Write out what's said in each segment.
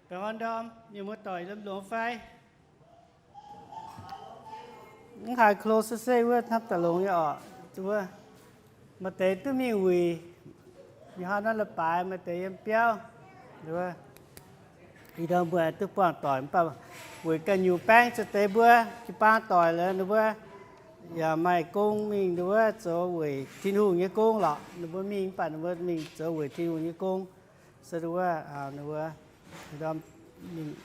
Baengh orn ndorm, mienh muoz-doic yiem longx fai? Mv haiz klo se se wuov hnamv daaih longx nyei orqc. Wuov, maaih deix duqv mingh wuic, mingh haaix norm leiz-baaix, maaih deix yiem biauv. Wuov, ih ndorm mbuo duqv buangh doic mv baac weic ganh nyungc baeng zuqc deix mbuo jiu-baang doic lorqc, ninh mbuo yaac maaih gong mingh, ninh mbuo zoux weic Tin-Hungh nyei gong lorqc. Ninh mbuo mingh mv baac ninh mbuo mingh zoux weic Tin-Hungh nyei gong. Se wuov, ninh mbuo mingh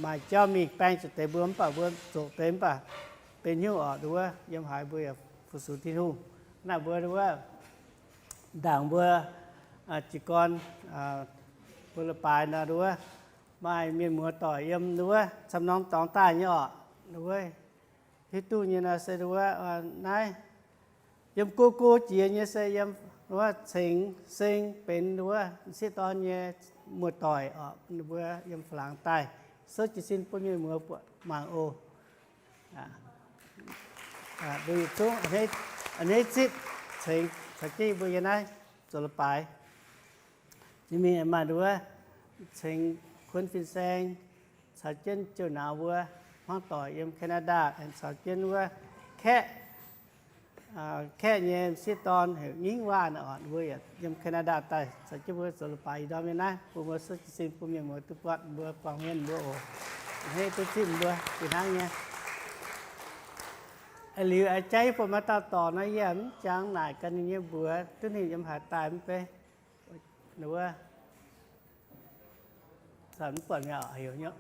maaih jauv mingh baeng zuqc deix mbuo mv baac mbuo zoqc deix mv baac benx hnyouv orqc, wuov, yiem haaix mbuo yaac fu-sux Tin-Hungh. Naaiv mbuo wuov, ndaangc mbuo jiez gorn mbuo leiz-baaix nor, wuov, maaih mienh muoz-doic yiem wuov camv norm dorngx daaih nyei orqc, wuov, hiuv duqv nyei nor se wuov, naaiv yiem go go jiex nyei se yiem wuov Ceng Seng benx wuov m'sieqv dorn nyei muoz-doic orqc, ninh mbuo yiem Faa-laangx daaih. Souv jiez sin bun mienh muoz mangc oc. Mbuo yietc zungv a'hneiv zipv, ceix caux jienv mbuo yiem naaiv zoux leiz-baaix. Jiex mingh aengx maaih wuov Ceng Kuonv Fin-Saeng caux jienv Jouv Nauz mbuo hmuangv doic yiem Canada, aengx caux jienv wuov Kaeqv, Kaeqv nyei m'sieqv dorn heuc Nyingv Waac orqc, mbuo yaac yiem Canada daaih caux jienv mbuo zoux leiz-baaix ih ndorm nyei naaiv, bun mbuo souv jiez sin bun mienh muoz duqv buatc mbuo, buangh hmien mbuo oc. A'hneiv duqv zipv mbuo fih hnangv nyei. A'liuz a'jang yie buatc maaih dauh dorc nor, yie mv jangx naaic ganh ninh nyei mbuox duqv ninh yiem haaix daaih mv bei. Wuov, mv buatc mi'aqv, heuc nyei.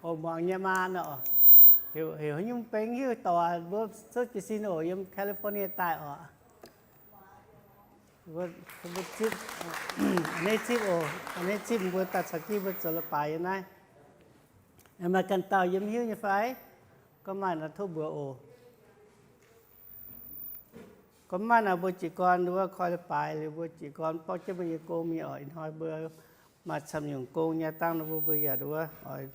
O, muangx nyei maa nor, heuc haaix nyungc beng hiuv dorc mbuo souv jiez sin oc, yiem California daaih oc. A'hneiv zipv oc, a'hneiv zipv mbuo daaih caux jienv mbuo zoux leiz-baaix yiem naaiv. Maaih ganh dauh yiem hiuv nyei fai? Gorngv maaih nor tov mbuox oc. Gorngv maaih nor mbuo jiez gorn wuov koi leiz-baaix liuz mbuo jiez gorn borqv jienv mbuo nyei gong mingh oc. Ih hnoi mbuo maaih camv nyungc gong nyei dangh nor mbuo, mbuo yaac wuov oix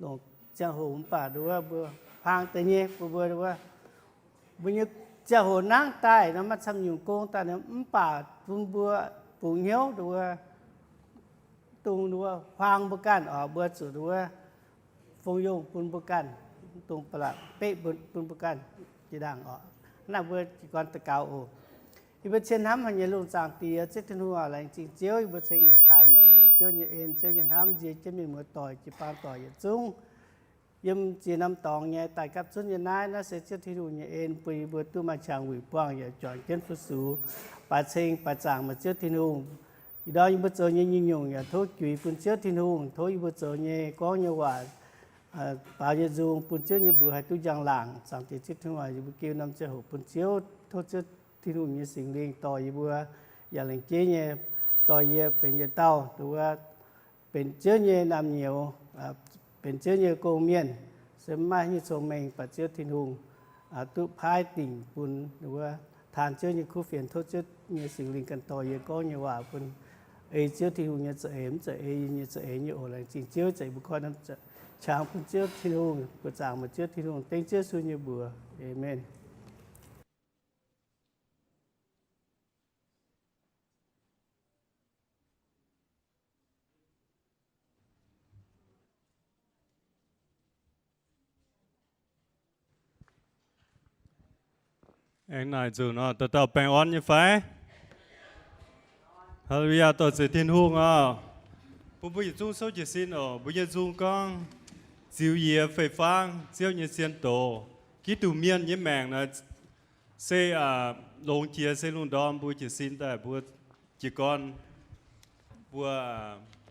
longc ziangh hoc mv baac wuov mbuo hmuangx deix nyei bun mbuo wuov, mbuo nyei ziangh hoc nangv daaih nor maaih camv nyungc gong daaih nor mv baac bun mbuo bungx hnyouv wuov, dongh wuov hmuangx mbuo ganh oc, mbuo zuqc wuov fongc yongh bun mbuo ganh, dongh ba'laqc beqv bun mbuo ganh jiex ndaangc oc. Naaiv mbuo jiez gorn daux gaux oc. Yie mbuo cien hnamv haic nyei lungh zaangc Diex, Ziouv Tin-Hungh aac, laengz zingh Ziouv, yie mbuo ceng meih taaih meih weic Ziouv nyei en, Ziouv nyei hnamv nzie jienv mienh muoz-doic jiu-baang doic yietc zungv yiem ziex norm dorngx nyei daaih gapv zunv nyei naaiv. Naaiv se Ziouv Tin-Hungh nyei en bun yie mbuo duqv maaih qangx wuic buangh yaac juangc jienv fu-sux. Baaix ceng baaix zaangc meih Ziouv Tin-Hungh. Ih ndorm yie mbuo zoux nyei nyungc-nyungc yaac tov juix bun Ziouv Tin-Hungh. Tov yie mbuo zoux nyei gorngv nyei waac, baaux nyei nzung bun Ziouv nyei mbuox haih duqv njang-laangc. Zaangc Diex Ziouv Tin-Hungh, yie mbuo giu norm ziangh hoc bun Ziouv. Tov Ziouv Tin-Hungh nyei Singx Lingh dorh yie mbuo yaac laengz jeiv nyei dorh yie benx yietc dauh wuov benx Ziouv nyei naamh nyouz, benx Ziouv nyei gong-mienh, se mv maaih haaix nyungc cong-mengh baac Ziouv Tin-Hungh duqv paaiv dingc bun wuov taan Ziouv nyei kuv fienx. Tov Ziouv nyei Singx Lingh ganh dorh yie gorngv nyei waac bun ei Ziouv Tin-Hungh nyei za'eix, mv zeiz ei yie nyei za'eix nyei oc. Laengz zingh Ziouv, ih zanc yie mbuo koi norm qangx bun Ziouv Tin-Hungh, buoqc zaangc meih Ziouv Tin-Hungh, dengv Ziouv Yesu nyei mbuox. Aamen. Aengx naaic nzunc nor, dauh dauh baengh orn nyei fai? Haa^lu^yaa, dorh nzengc Tin-Hungh oc. Bun mbuo yietc zungv souv jiez sin oc. Mbuo nyei nzung gorngv, Ziux yie fei-fangv, Ziouv nyei zien doz. Giduc mienh nyei maengc naaic se longx jiex se lungh ndorm mbuo jiez sin daaih mbuo jiez gorn, mbuo,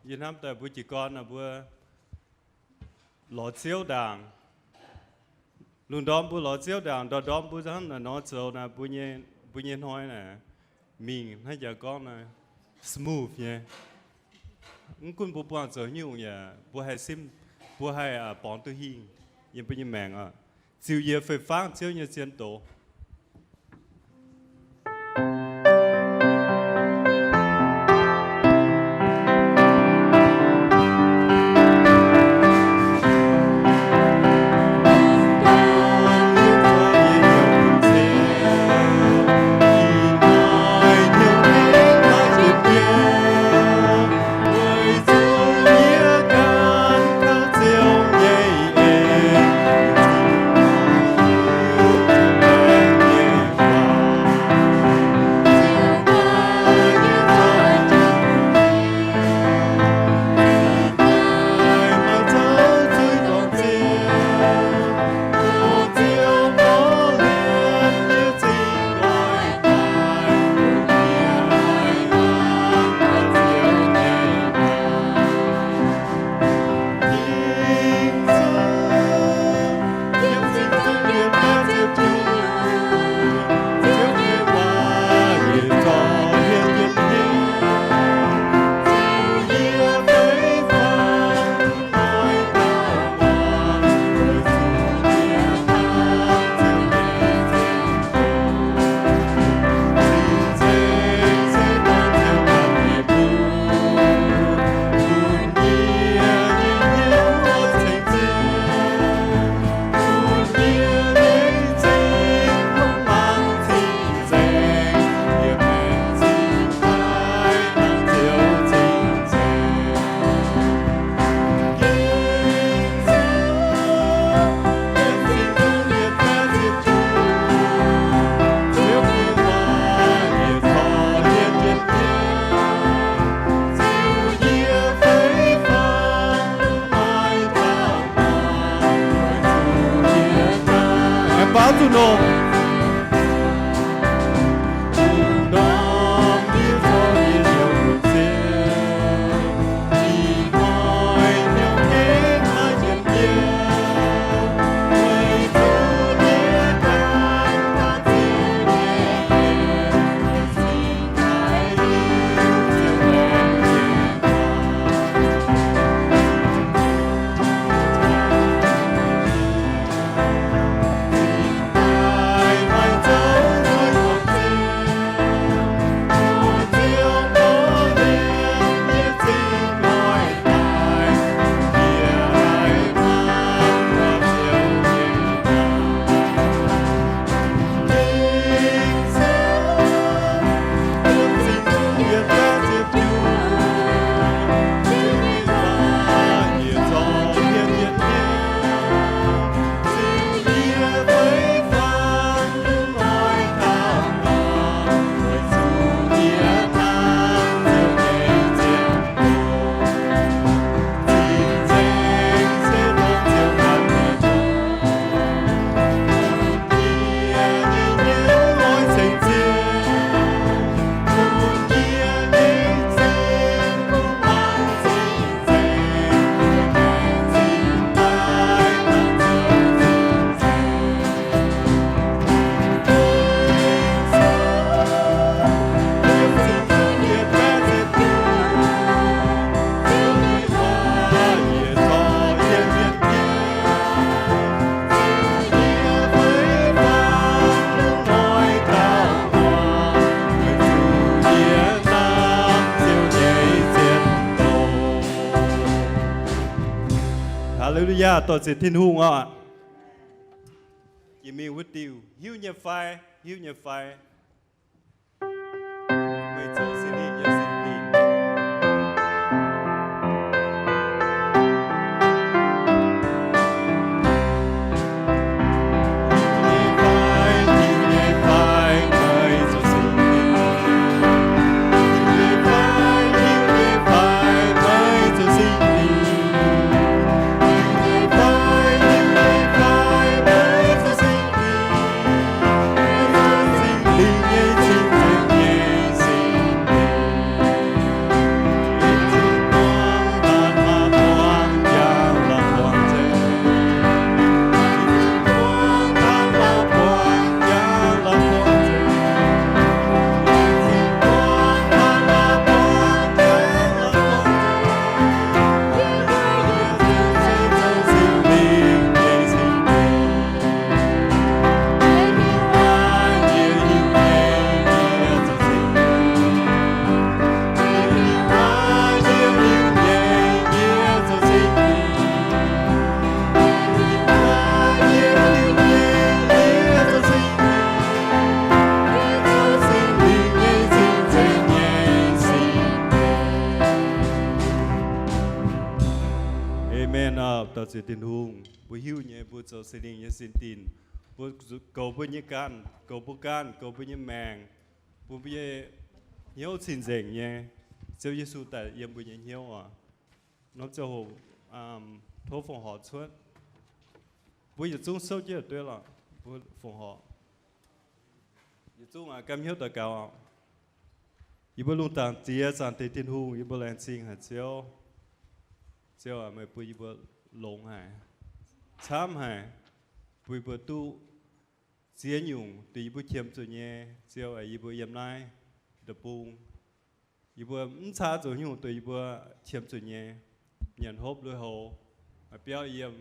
yie hnamv daaih mbuo jiez gorn naaic mbuo lorz Ziouv ndaangc. Lungh ndorm mbuo lorz Ziouv ndaangc, ndorm-ndorm mbuo hnangv naaic nor zoux naaic, mbuo nyei, mbuo nyei hnoi naaic mingh hnangv jaax gorngv naaic smooth nyei. Mv gunv mbuo buangh zoux nyungc yaac mbuo haih sim, mbuo haih borngz duqv hingh yiem mbuo nyei maengc oc. Ziux yie fei-fangv, Ziouv nyei zien doz. Auv zuqc nongc. Haa^le^lu^yaa, dorh ziec Tin-Hungh oc. Jiex mingh wuov diuh, hiuv nyei fai? Hiuv nyei fai? Meih zoux Singx Lingh nyei sin dingh. Aamen. Aa, dorh ziec Tin-Hungh, mbuo hiuv nyei mbuo zoux Singx Lingh nyei sin dingh. Mbuo goux mbuo nyei ganh, goux mbuo ganh, goux mbuo nyei maengc, bun mbuo nyei hnyouv cing-nzengc nyei. Ziouv Yesu daaih yiem mbuo nyei hnyouv oc. Norm ziangh hoc tov fongc horc cuotv. Mbuo yietc zungv souv jienv dueiv lorqc. Mbuo fongc horc. Yietc zungv ganh hnyouv daux gaux. Yie mbuo lungh zaangc Diex, zaangc deix Tin-Hungh, yie mbuo laengz zingh haic Ziouv. Ziouv aac, meih bun yie mbuo longx haic, camv haic, bun yie mbuo duqv ziex nyungc duqv yie mbuo qiemx zuqc nyei. Ziouv aac, yie mbuo yiem naaiv deic-bung, yie mbuo mv caav zuqc nyungc duqv yie mbuo qiemx zuqc nyei. Nyanc hopv lui-houx, maaih biauv yiem,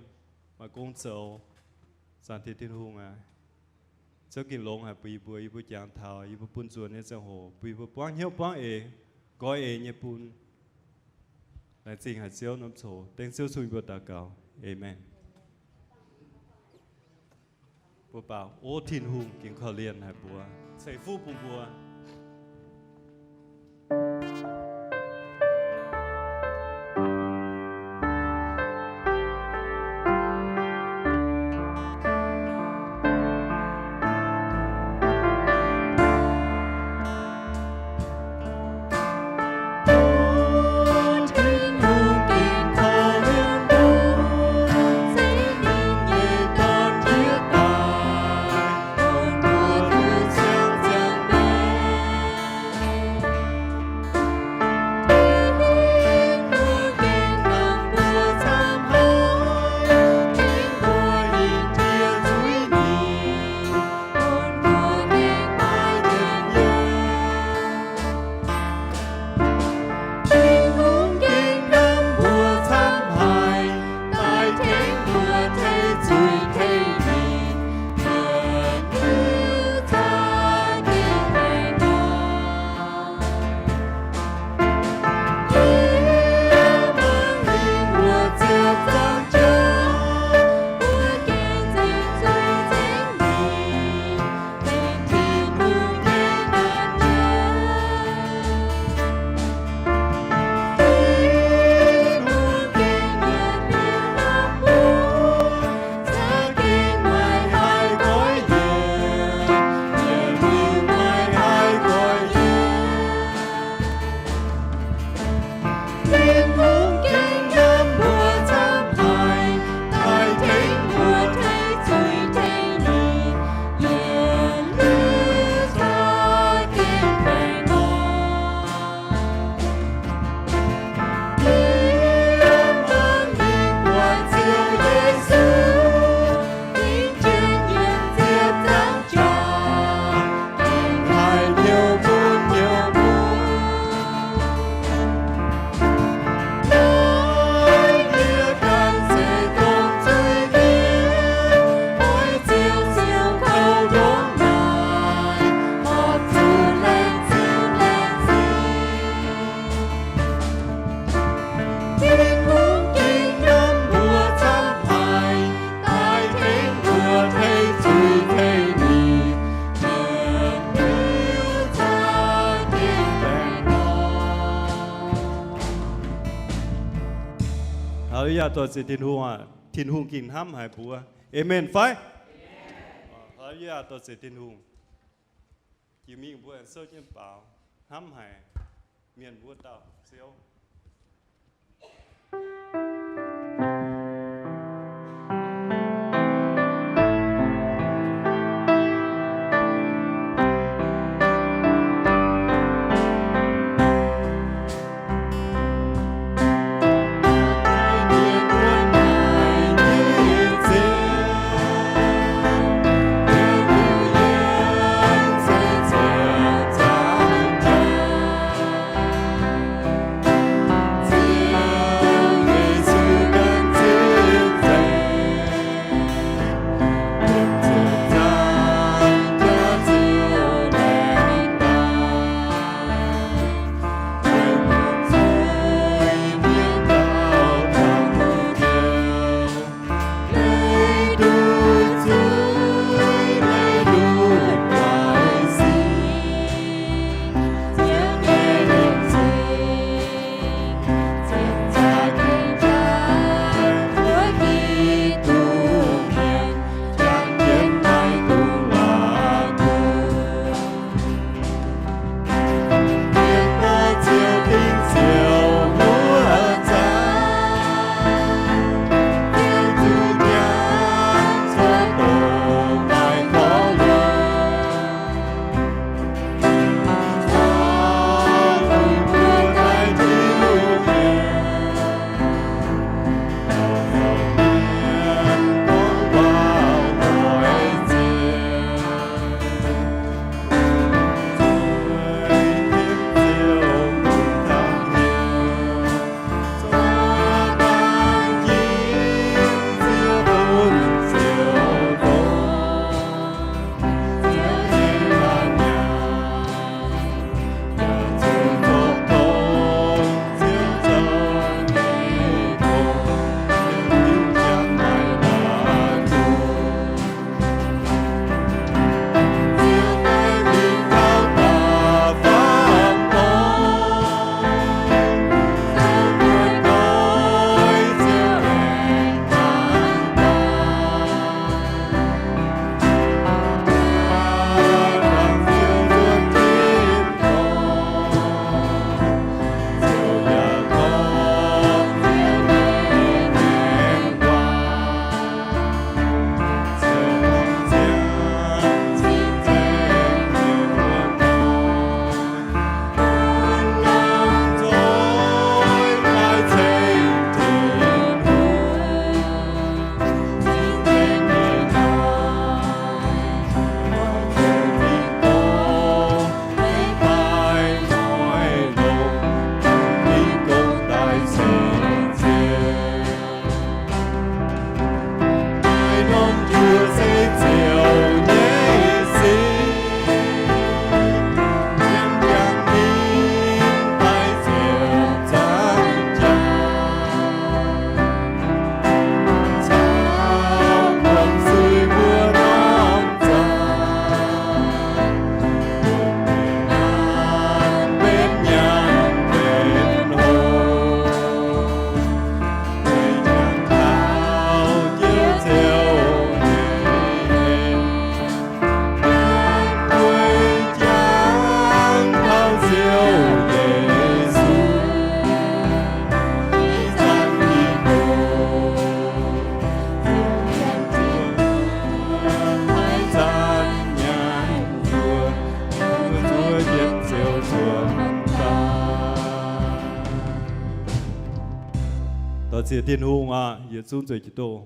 maaih gong zoux. Zaangc deix Tin-Hungh aac, Ziouv gengh longx haic bun yie mbuo, yie mbuo jangx taux yie mbuo bun nzuonx nyei ziangh hoc, bun yie mbuo buangv hnyouv buangv eix, nqoi eix nyei bun. Laengz zingh haic Ziouv norm coc. Dengv Ziouv Yesu mbuo daux gaux. Aamen. Mbuo baaux, o Tin-Hungh gengh korv-lienh haic mbuo, ceix fuqv bun mbuo. Aa, yaac dorh ziec Tin-Hungh aac, Tin-Hungh gengh hnamv haic mbuo. Aamen fai? Aa, yaac dorh ziec Tin-Hungh. Jiex mingh mbuo aengx souv jienv baaux, hnamv haic mienh wuov dauh Ziouv. Dorh ziec Tin-Hungh aac, yietc zungv zueiz jienv doh.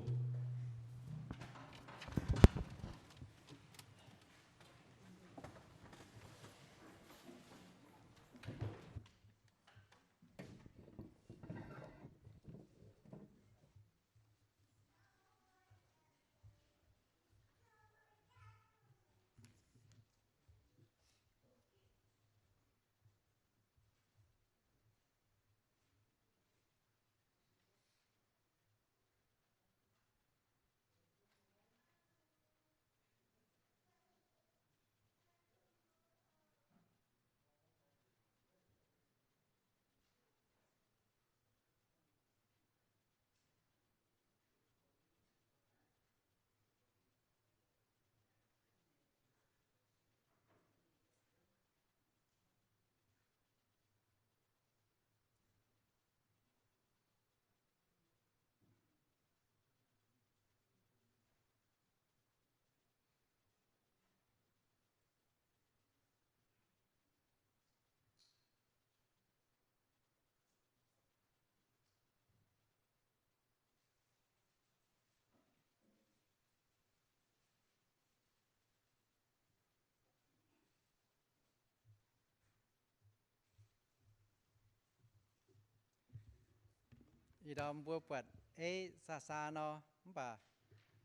Ih ndorm mbuo buatc eiv saa saa nor, mv baac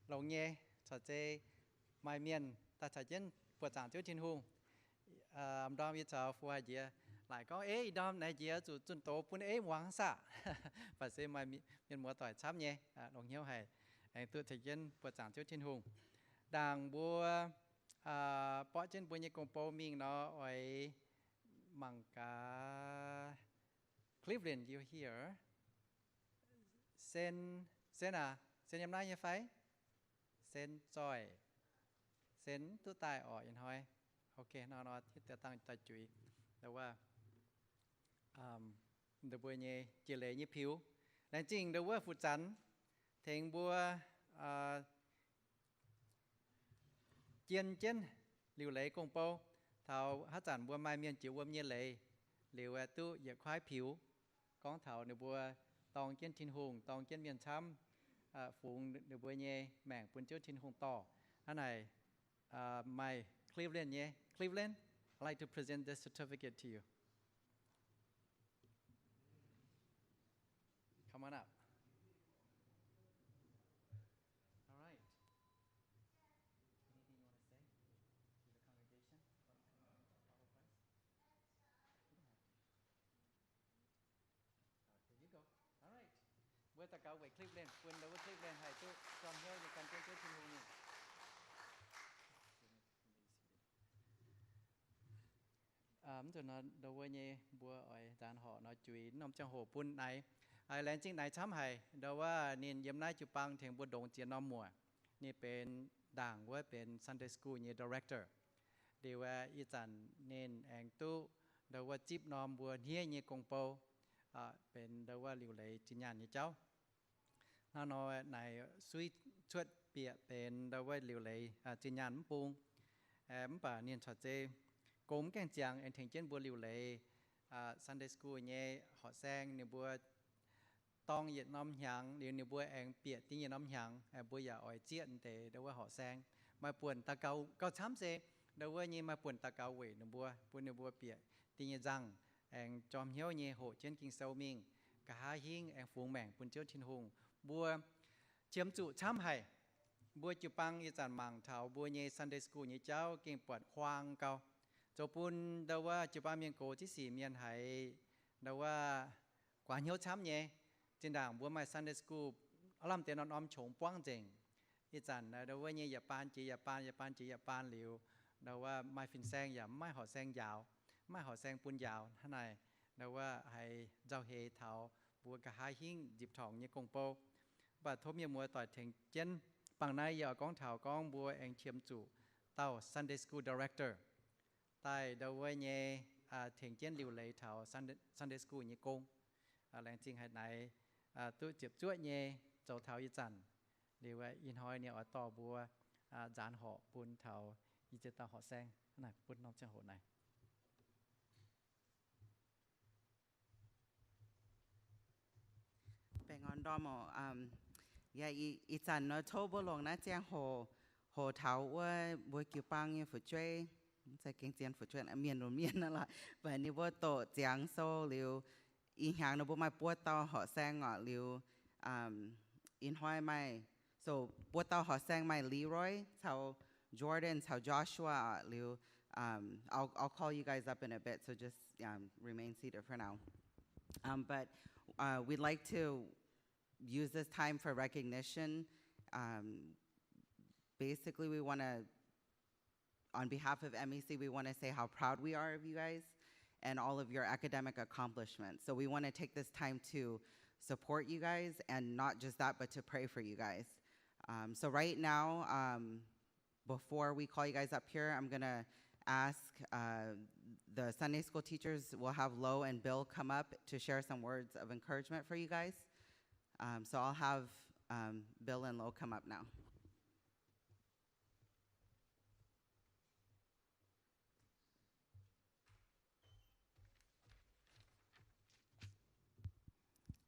longx nyei, corc zeiz maaih mienh daaih caux jienv buoqc zaangc Ziouv Tin-Hungh. Ndorm yie caux fu haic njiec, laaic gorngv, Eiv, ih ndorm naaiv njiec zuqc zunh doz bun eiv muangx saah? Mv baac se maaih mienh muoz-doic camv nyei, longx hnyouv haic, aengx duqv caux jienv buoqc zaangc Ziouv Tin-Hungh. Ndaangc mbuo borqv jienv mbuo nyei gong-bou mingh nor, oix mangc gaax. Cleveland, you here? Sen, Sen aac, Sen yiem naaiv nyei fai? Sen zoih, Sen duqv daaih orqc ih hnoi. Ok, nor nor hitv deix dangh daaih juix, ndau wuov, ndau mbuo nyei jiex leiz nyei piux. Laengz zingh ndau wuov fu zanc tengx mbuo jien jienv liuc leiz gong-bou. Taux haaix zanc mbuo maaih mienh jiex wuom nyei leiz liuz, duqv yietc kuaaiv piux, gorngv taux ninh mbuo dorng jienv Tin-Hungh, dorng jienv mienh camv, fungx ninh mbuo nyei maengc bun Ziouv Tin-Hungh dorh. Hnangv naaic, maaih Cleveland nyei. Cleveland, I'd like to present this certificate to you. Come on up. All right. Anything you want to say to the congregation about coming to follow Christ? You don't have to. There you go. All right. Mbuo daux gaux weic Cleveland, bun ndau wuov Cleveland haih duqv jorm hnyouv nyei gan jienv Ziouv Tin-Hungh mingh. Mv nzunc nor ndau wuov nyei mbuo oix nzaanx horc nor juix norm ziangh hoc bun Naix. Laengz zingh Naix camv haic, ndau wuov ninh yiem naaiv jiu-baang tengx mbuo ndongx ziex norm muoc. Ninh benx ndaangc wuov benx Sunday School nyei director. Liuz ih zanc ninh aengx duqv ndau wuov zipv norm mbuo hniev nyei gong-bou, benx ndau wuov liuc leiz zinh nyaanh nyei jauv. Hnangv nor Naix suiv cuotv bieqc benx ndau wuov liuc leiz zinh nyaanh mv bung. Mv baac ninh corc zeiz gong mv gaengh ziangx, aengx tengx jienv mbuo liuc leiz Sunday School nyei horqc saeng. Ninh mbuo dorng yietc norm hnyangx liuz, ninh mbuo aengx bieqc dingh yietc norm hnyangx. Mbuo yaac oix zieqv deix ndau wuov horqc saeng. Maaih buonc daux gaux gauh camv se ndau wuov nyei maaih buonc daux gaux weic ninh mbuo, bun ninh mbuo bieqc dingh nyei nzangh, aengx jorm hnyouv nyei hoqc jienv Ging-Sou mingh, nqa'haav hingv aengx fungx maengc bun Ziouv Tin-Hungh. Mbuo qiemx zuqc camv haic. Mbuo jiu-baang ih zanc mangc taux mbuo nyei Sunday School nyei jauv gengh buatc huaang gau, zoux bun ndau wuov jiu-baang mienh gox ziex sic mienh haiz ndau wuov guaax hnyouv camv nyei. Zinh ndaangc mbuo maaih Sunday School, aav lamh deix norm-norm qongx buangv nzengc. Ih zanc ndau wuov nyei yietc baan jiex yietc baan, yietc baan jiex yietc baan liuz, ndau wuov maaih fin-saeng yaac mv maaih horqc saeng njaaux, mv maaih horqc saeng bun njaaux. Hnangv naaic ndau wuov haiz nzauh heix taux mbuo nqa'haav hingv nzipc torngx nyei gong-bou. Mv baac tov mienh muoz-doic tengx jienv. Bangc naaiv yie oix gorngv taux gorngv mbuo aengx qiemx zuqc dauh Sunday School director daaih ndau wuov nyei tengx jienv liuc leiz taux Sunday School nyei gong. Laengz zingh haic Naix duqv ziepc zuoqv nyei zoux taux ih zanc. Liuz ih hnoi ninh oix dorh mbuo nzaanx horc bun taux i ziex dauh horqc saeng. Bun norm ziangh hoc naaiv. Baengh orn ndorm oc. Yaac ih zanc nor tov mbuo longc naaiv ziangh hoc, hoc taux wuov mbuo jiu-baang nyei fu'jueiv, mv zeiz gengh zien fu'jueiv, mienh lunx mienh aqv lorqc, mv baac ninh mbuo doqc ziangx sou liuz, ih hnyangx ninh mbuo maaih buo dauh horqc saeng oc. Liuz ih hnoi maaih, so, buo dauh horqc saeng maaih Leroy caux Jordan caux Joshua oc. Liuz I'll, I'll call you guys up in a bit, so just remain seated for now. But we'd like to use this time for recognition. Basically, we want to, on behalf of M E C, we want to say how proud we are of you guys and all of your academic accomplishments. So we want to take this time to support you guys, and not just that, but to pray for you guys. Um, so right now, um, before we call you guys up here, I'm going to ask uh, the Sunday school teachers, we'll have Lo and Bill come up to share some words of encouragement for you guys. Um, so I'll have um, Bill and Lo come up now.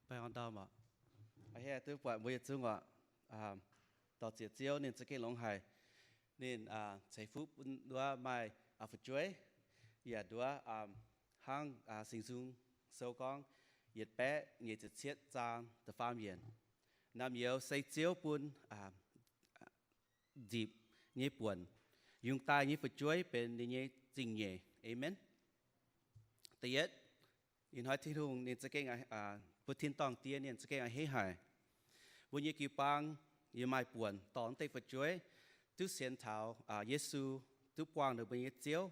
Baengh orn ndorm oc. A'hneiv duqv buatc mbuo yietc zungv oc. Dorh ziec Ziouv ninh za'gengh longx haic. Ninh ceix fuqv bun nduov maaih fu'jueiv, yaac nduov hnangv Singx Nzung sou gorngv, yietc baeqv nyic ziepc cietv zaang da'faam yienc. Naamh youz se Ziouv bun nzipc nyei buonc, yungz daaih nyei fu'jueiv benx ninh nyei zingh nyeic. Aamen. Da'yietv, ih hnoi Tin-Hungh ninh za'gengh, bun tin-dorngh die ninh za'gengh a'hneiv haic. Mbuo nyei jiu-baang yie maaih buonc dorh deix fu'jueiv duqv sienx taux Yesu, duqv buangh ninh mbuo nyei Ziouv,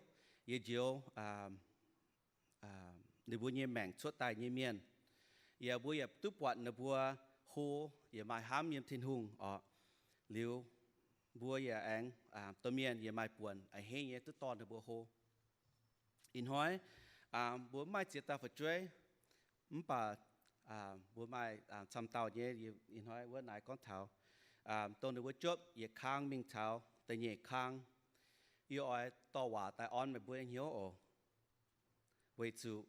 yie njoux ninh mbuo nyei maengc cuotv daaih nyei mienh. Yaac mbuo yaac duqv buatc ninh mbuo hlo, yaac maaih hnamv yiem Tin-Hungh orqc. Liuz mbuo yaac aengx domh mienh yaac maaih buonc a'hneiv nyei duqv dorh ninh mbuo hlo. Ih hnoi mbuo mv maaih ziex dauh fu'jueiv, mv baac mbuo maaih camv dauh nyei. Ih hnoi wuov naaiv gorngv taux dongh ninh mbuo jopv yietc kang mingh taux da'nyeic kang. Yie oix dorh waac daaih orn meih mbuo nyei hnyouv oc. Weic zuqc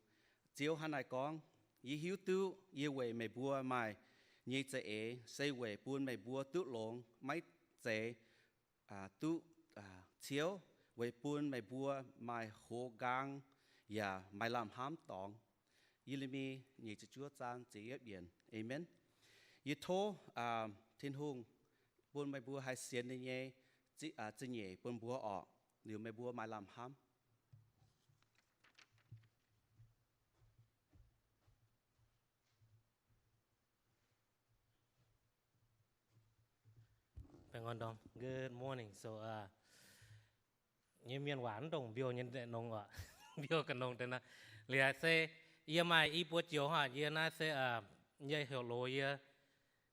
Ziouv hnangv naaiv gorngv, yie hiuv duqv yie weic meih mbuo maaih nyei za'eix se weic bun meih mbuo duqv longx, maiv zeiz duqv ciouv, weic bun meih mbuo maaih hoz nqaang yaac maaih lamh hnamv dorngx. Ye^le^mi nyic ziepc juov zaang ziepc yietv yienc. Aamen. Yie tov Tin-Hungh bun meih mbuo haih sienx ninh nyei zingh nyeic bun mbuo orqc. Liuz meih mbuo maaih lamh hnamv. Good morning. So, nyei mienh waac mv dongh mbiouh nyei nongx oc. Mbiouh ga'nongx deix naaiv. Liuz se yie maaih i buo joux haic. Yie naaiv se, yie heuc loz yie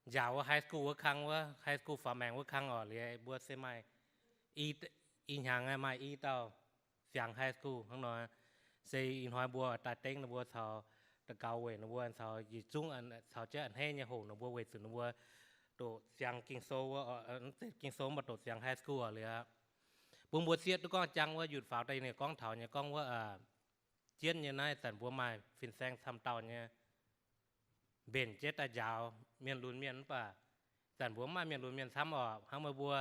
njaaux wuov high school wuov kang wuov, high school faaux maengc wuov kang oc. Liuz mbuo se maaih i hnyangx maaih i dauh ziangx high school hnangv nor. Se ih hnoi mbuo daaih dengv ninh mbuo caux daux gaux weic ninh mbuo caux yietc zungv caux jienv a'hneiv nyei hoc ninh mbuo weic zuqc ninh mbuo doqc ziangx Ging-Sou wuov, Ging-Sou mv baac doqc ziangx high school oc. Liuz bun mbuo sieqv duqv gorngv jangx wuov yutc faaux daaih ninh gorngv taux nyei gorngv wuov, jienv nyei naaiv zanc mbuo maaih fin-saeng camv dauh nyei mbenc jienv daaih njaaux mienh lunx mienh mv baac zanc mbuo mv maaih mienh lunx mienh camv oc. Hnangv meih mbuo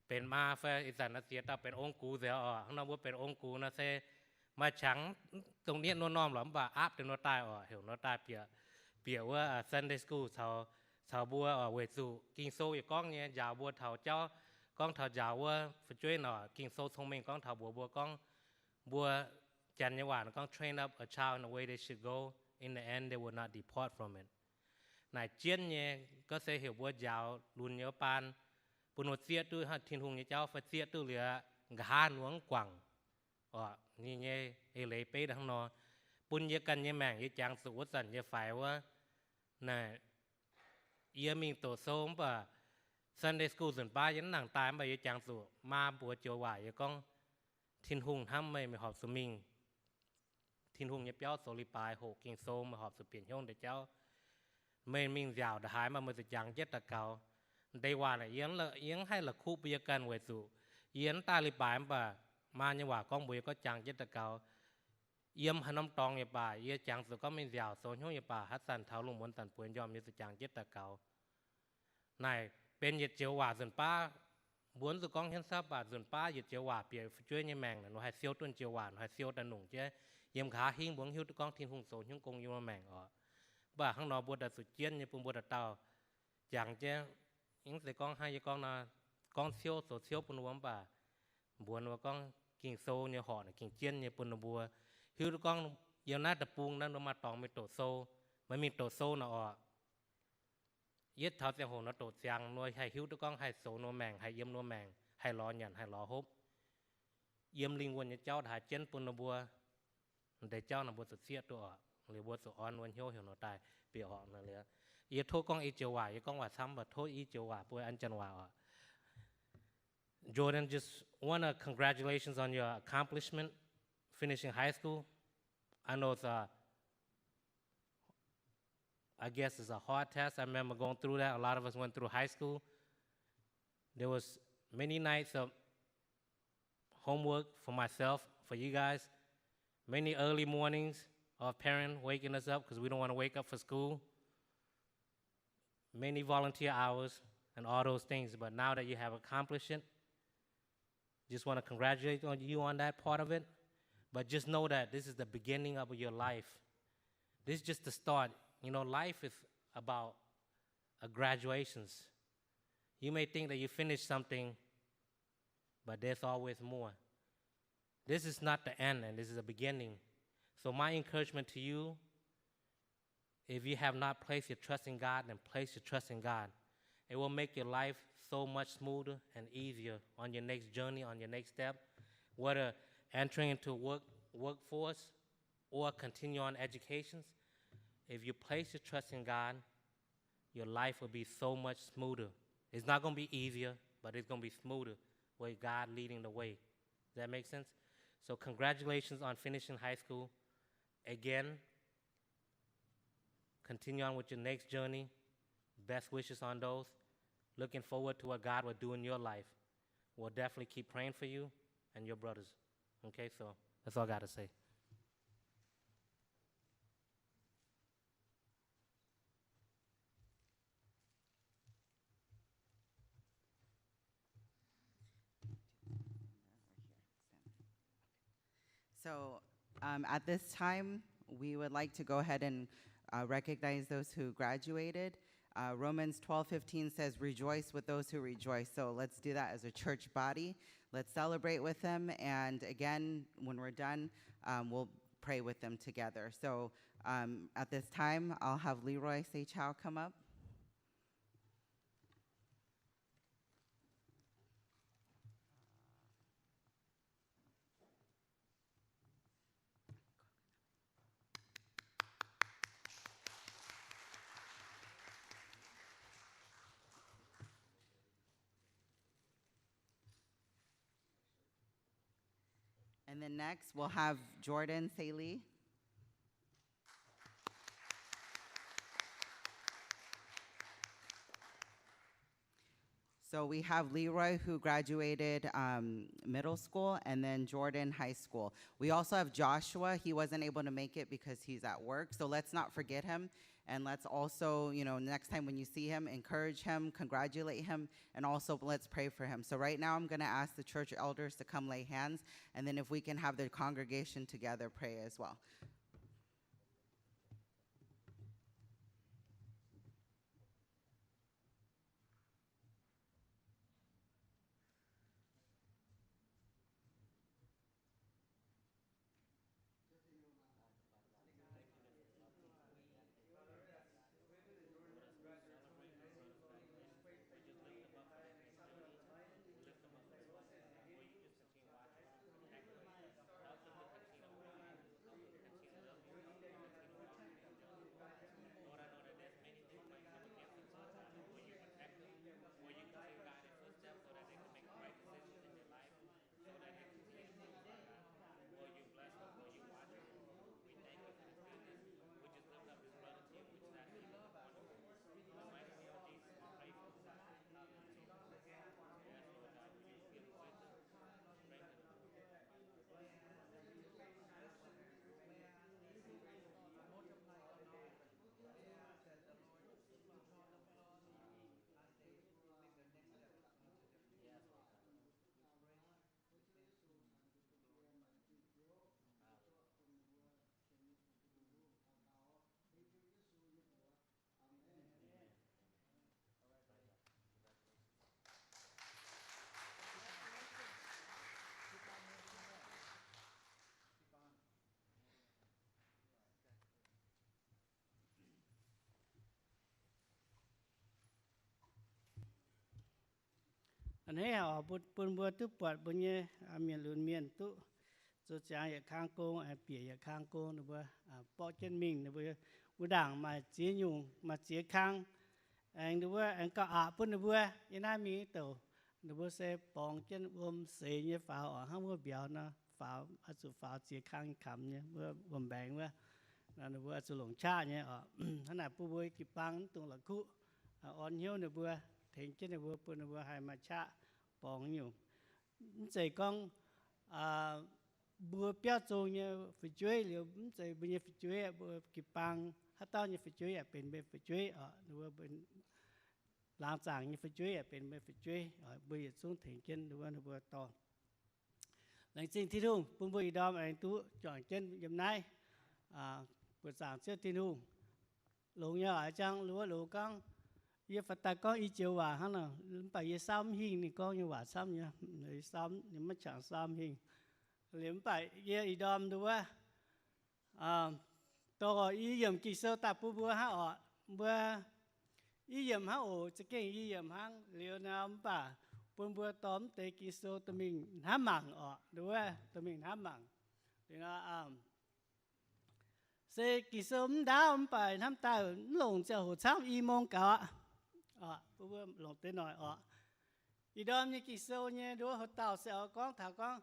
benx maa fai ih zanc naaiv ziex dauh benx ong-gux nzengc oc. Hnangv nor mbuo benx ong-gux nor se maaih qangx dongh niev nor normh lorqc mv baac aapv deix nor daaih oc, heuc nor daaih bieqc, bieqc wuov Sunday school caux, caux mbuo oc. Weic zuqc Ging-Sou yietc gorngv nyei njaaux mbuo taux jauv, gorngv taux njaaux wuov fu'jueiv nor, Ging-Sou cong-mengh gorngv taux mbuox mbuo gorngv, mbuo Janx nyei waac gorngv train up a child in the way they should go, in the end they will not depart from it. Naaic jienv nyei gorngv se heuc mbuo njaaux lunx nyei wuov baan, bun ninh sieqv duqv Tin-Hungh nyei jauv fai sieqv duqv liuz nqa'haav ninh mbuo mv guangc oc. Ninh nyei eix leiz beiv hnangv nor. Bun yie ganh nyei maengc yie jangx zuqc wuov zanc yie faix wuov, naaic yie mingh doqc sou mv baac Sunday school nzunc baav yie mv nangc daaih mv baac yie jangx zuqc maa mbuox joux waac yie gorngv, Tin-Hungh hnamv meih, meih horpc zuqc mingh Tin-Hungh nyei biauv zoux leiz-baaix hoqc Ging-Sou, meih horpc zuqc bieqc hnyouv deix jauv. Meih mingh nziaauc ndongc haaix mv baac meih zuqc jangx jienv daux gaux. Deix waac naaic yie mv haih la'kuqv bun yie ganh weic zuqc yie mv daaih leiz-baaix mv baac maa nyei waac gorngv mbuox yie gorngv jangx jienv daux gaux. Yiem haaix norm dorngx yaac baac yie jangx zuqc gorngv mingh nziaauc zoux hnyouv yaac baac haaix zanc taux lungh muonz zanc bueix njormh yie zuqc jangx jienv daux gaux. Naaic benx yietc joux waac nzunc baav, mbuo mv zuqc gorngv hiuv saav baac nzunc baav yietc joux waac bieqc fu'jueiv nyei maengc naaic, nor haih siou duqv joux waac, nor haih siou daaih nongc jienv yiem nqa'haav hingv mbuo mv hiuv duqv gorngv Tin-Hungh zoux hnyouv gong yiem mbuo maengc oc. Mv baac hnangv nor mbuo daaih zuqc jienv nyei bun mbuo dauh dauh jangx jienv, mv zeiz gorngv hnangv yie gorngv nor, gorngv ciouv zoux ciouv bun ninh mbuo mv baac mbuox ninh mbuo gorngv Ging-Sou nyei horqc naaic gengh jienv nyei bun ninh mbuo hiuv duqv gorngv yiem naaiv deic-bung naaiv ninh mbuo maaih dorngx mingh doqc sou, meih mingh doqc sou naaic oc. Yietv taux ziangh hoc nor doqc ziangx nor haih hiuv duqv gorngv haih zoux ninh mbuo maengc, haih yiem ninh mbuo maengc, haih lorz nyanc, haih lorz hopv. Yiem lingh wuonh nyei jauv haaix jienv bun ninh mbuo, deix jauv naaic mbuo zuqc zieqv duqv oc. Liuz mbuo zuqc orn wuov hnyouv heuc nor daaih bieqc horqc naaic liuz, yie tov gorngv i joux waac, yie gorngv waac camv mv baac tov i joux waac bun an janx waac oc. Jordan, just wanna congratulations on your accomplishment, finishing high school. I know it's a, I guess it's a hard test. I remember going through that. A lot of us went through high school. There was many nights of homework for myself, for you guys. Many early mornings of parents waking us up 'cause we don't wanna wake up for school. Many volunteer hours and all those things. But now that you have accomplished it, just wanna congratulate on you on that part of it. But just know that this is the beginning of your life. This is just the start. You know, life is about a graduations. You may think that you finished something, but there's always more. This is not the end, and this is a beginning. So my encouragement to you, if you have not placed your trust in God, then place your trust in God. It will make your life so much smoother and easier on your next journey, on your next step, whether entering into work, workforce, or continue on educations. If you place your trust in God, your life will be so much smoother. It's not gonna be easier, but it's gonna be smoother with God leading the way. Does that make sense? So congratulations on finishing high school. Again, continue on with your next journey. Best wishes on those. Looking forward to what God will do in your life. We'll definitely keep praying for you and your brothers. Okay, so that's all I gotta say. So, um, at this time, we would like to go ahead and, uh, recognize those who graduated. Uh, Romans twelve fifteen says, "Rejoice with those who rejoice." So let's do that as a church body. Let's celebrate with them. And again, when we're done, um, we'll pray with them together. So, um, at this time, I'll have Leroy Seichao come up. And then next, we'll have Jordan Saley. So we have Leroy, who graduated, um, middle school, and then Jordan, high school. We also have Joshua. He wasn't able to make it because he's at work. So let's not forget him. And let's also, you know, next time when you see him, encourage him, congratulate him, and also let's pray for him. So right now I'm gonna ask the church elders to come lay hands, and then if we can have the congregation together pray as well. A'hneiv oc, bun mbuo duqv buatc mbuo nyei mienh lunx mienh duqv zoux ziangx yietc kang gong, aengx bieqc yietc kang gong, ninh mbuo borqv jienv mingh, ninh mbuo wuov ndaangc maaih ziex nyungc, maaih ziex kang, aengx ninh mbuo aengx gauh aqc bun ninh mbuo. Yiem naaiv mingh douc ninh mbuo se borngz jienv wuom seix nyei faaux oc, hnangv wuov mbiauz nor, faaux, oix zuqc faaux ziex kang kamx nyei wuom mbaengx wuov. Ninh mbuo oix zuqc longc qaqv nyei oc. Hnangv naaic bun mbuo jiu-baang mv dungx la'kuqv, orn hnyouv ninh mbuo, tengx jienv ninh mbuo, bun ninh mbuo haih maaih qaqv borngz nyungc. Mv zeiz gorngv mbuo biauv zong nyei fu'jueiv liuz, mv zeiz mbuo nyei fu'jueiv, mbuo jiu-baang haaix dauh nyei fu'jueiv yaac benx mbuo nyei fu'jueiv oc. Ninh mbuo laangz zaangc nyei fu'jueiv yaac benx mbuo nyei fu'jueiv. Mbuo yietc zungv tengx jienv ninh mbuo, ninh mbuo dorh. Laengz zingh Tin-Hungh bun mbuo ih ndorm aengx duqv juangc jienv yiem naaiv buoqc zaangc Ziouv Tin-Hungh. Longx nyei waac jang, wuov loz gorngv, yie faaux daaih gorngv i joux waac hnangv nor, mv baac yie saauv mv hingh ninh gorngv nyei waac camv nyei, maiv qangx saauv mv hingh. Liuz mv baac yie ih ndorm nduov, dorh i yiemc Ging-Sou daaih bun mbuo hnangv oc. Mbuo i yiemc hnangv oc, za'gengh i yiemc hnangv liuz nor, mv baac bun mbuo dorh mv deix Ging-Sou dorh mingh hnamv mangc oc, nduov dorh mingh hnamv mangc. Liuz nor, se Ging-Sou mv ndaauv mv baac hnamv daaih mv longc ziangh hoc camv, i mong gaux aqv. Bun mbuo longc deix noic oc. Ih ndorm nyei Ging-Sou nyei nduov haaix dauh se oix gorngv taux gorngv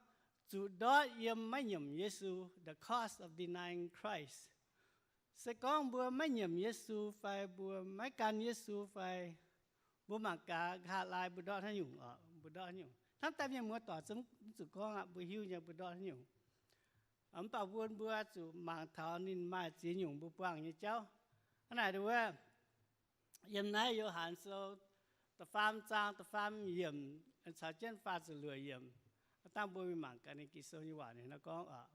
zuqc ndortv yiem maiv nyiemc Yesu, the cost of denying Christ. Se gorngv mbuo maiv nyiemc Yesu fai mbuo maiv gan Yesu fai mbuo mangc gaax nqa'haav laai mbuo ndortv haaix nyungc oc, mbuo ndortv haaix nyungc. Hnamv daaih mienh muoz doic zungv zuqc gorngv aqv, mbuo hiuv nyei mbuo ndortv haaix nyungc. Mv baac mbuo, mbuo zuqc mangc taux ninh maaih ziex nyungc mbuo buangh nyei jauv. Hnangv naaic nduov, yiem naaiv Yo^han Sou da'faam zaang da'faam yiemc caux jienv faah ziepc luoqc yiemc, dangh mbuo mingh mangc gaax ninh Ging-Sou nyei waac ninh nor gorngv oc.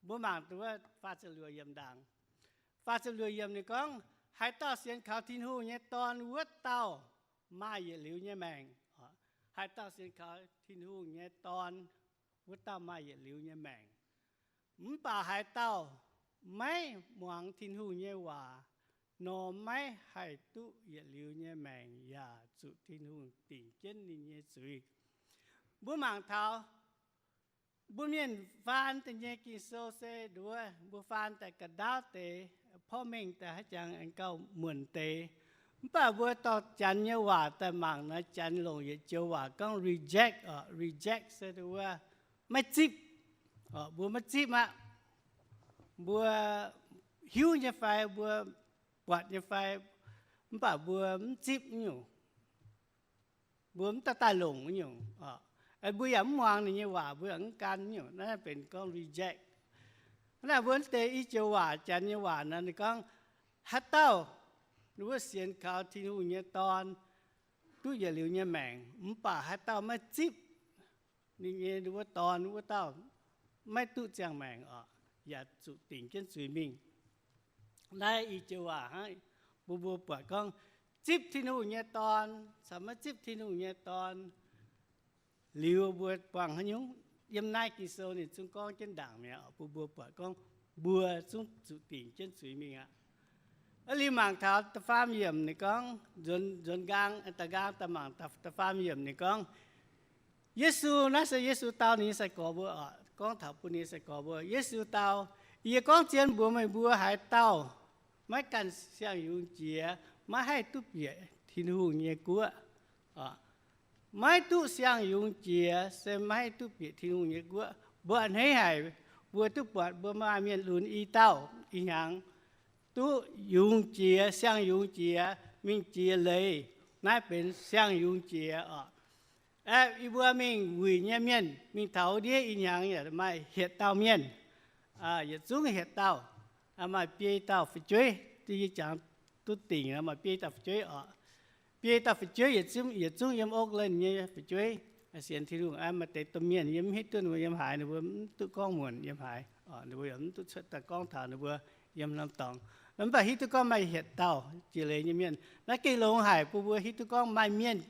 Mbuo mangc nduov faah ziepc luoqc yiemc ndaangc. Faah ziepc luoqc yiemc ninh gorngv, haaix dauh sienx kaux Tin-Hungh nyei Dorn wuov dauh maaih yietc liuz nyei maengc. Haaix dauh sienx kaux Tin-Hungh nyei Dorn wuov dauh maaih yietc liuz nyei maengc. Mv baac haaix dauh maiv muangx Tin-Hungh nyei waac nor maiv haih duqv yietc liuz nyei maengc yaac zuqc Tin-Hungh dingc jienv ninh nyei zuiz. Mbuo mangc taux mbuo mienh faan daaih nyei Ging-Sou se nduov, mbuo faan daaih ga'ndaauv deix, porv mengh daaih haaix jangx aengx gauh muonc deix. Mv baac mbuo dorh Janx nyei waac daaih mangc nor, Janx longc yietc joux waac gorngv reject oc. Reject se nduov maiv zipv. Mbuo maiv zipv aqv. Mbuo hiuv nyei fai mbuo buatc nyei fai, mv baac mbuo mv zipv nyungc. Mbuo mv daaih daaih longc nyungc. Mbuo yaac mv muangx ninh nyei waac, mbuo yaac mv gan nyungc. Naaiv benx gorngv reject. Hnangv naaic mbuo deix i joux waac, Janx nyei waac nor, ninh gorngv, haaix dauh ninh mbuo sienx kaux Tin-Hungh nyei Dorn duqv yietc liuz nyei maengc, mv baac haaix dauh maiv zipv ninh nyei wuov Dorn wuov dauh maiv duqv ziangh maengc oc, yaac zuqc dingc jienv zuiz mingh. Naaiv i joux waac hnangv, mbuo, mbuo buatc gorngv zipv Tin-Hungh nyei Dorn caux maiv zipv Tin-Hungh nyei Dorn liuz mbuo buangh haaix nyungc. Yiem naaiv Ging-Sou ninh zungv gorngv jienv ndaangc mi'aqv, bun mbuo buatc gorngv mbuo zungv zuqc dingc jienv zuiz mingh aqv. Liuz mangc taux da'faam yiemc ninh gorngv, nzuonx, nzuonx nqaang, da'nqaang daaih mangc da'faam yiemc ninh gorngv, Yesu, naaiv se Yesu dau ninh nyei sai-gorx mbuo oc, gorngv taux bun ninh nyei sai-gorx mbuo. Yesu dau, Yie gorngv zien mbuox meih mbuo, haaix dauh maiv ganh siang-yungz jiex, maiv haih duqv bieqc Tin-Hungh nyei guoqv. Maiv duqv siang-yungz jiex se maiv haih duqv bieqc Tin-Hungh nyei guoqv. Mbuo a'hneiv haic, mbuo duqv buatc mbuo maaih mienh lunx i dauh ih hnyangx duqv yungz jiex, siang-yungz jiex, mingh jiex leiz. Naaiv benx siang-yungz jiex oc. Aeqv, yie mbuo mingh wuic nyei mienh, mingh taux wuov ndiev ih hnyangx yaac maaih hietc dauh mienh, yietc zungv hietc dauh, maaih biei dauh fu'jueiv, yie jangx duqv dingc maaih biei dauh fu'jueiv oc. Biei dauh fu'jueiv yietc zungv, yietc zungv yiem Oakland nyei fu'jueiv, sienx Tin-Hungh. Maaih deix domh mienh yie mv hiuv duqv ninh mbuo yiem haaix, ninh mbuo mv duqv gorngv muonc yiem haaix, ninh mbuo yaac mv duqv cuotv daaih gorngv taux ninh mbuo yiem norm dorngx. Mv baac hiuv duqv gorngv maaih hietc dauh jiex leiz nyei mienh. Naaiv gengh longx haic bun mbuo hiuv duqv gorngv maaih mienh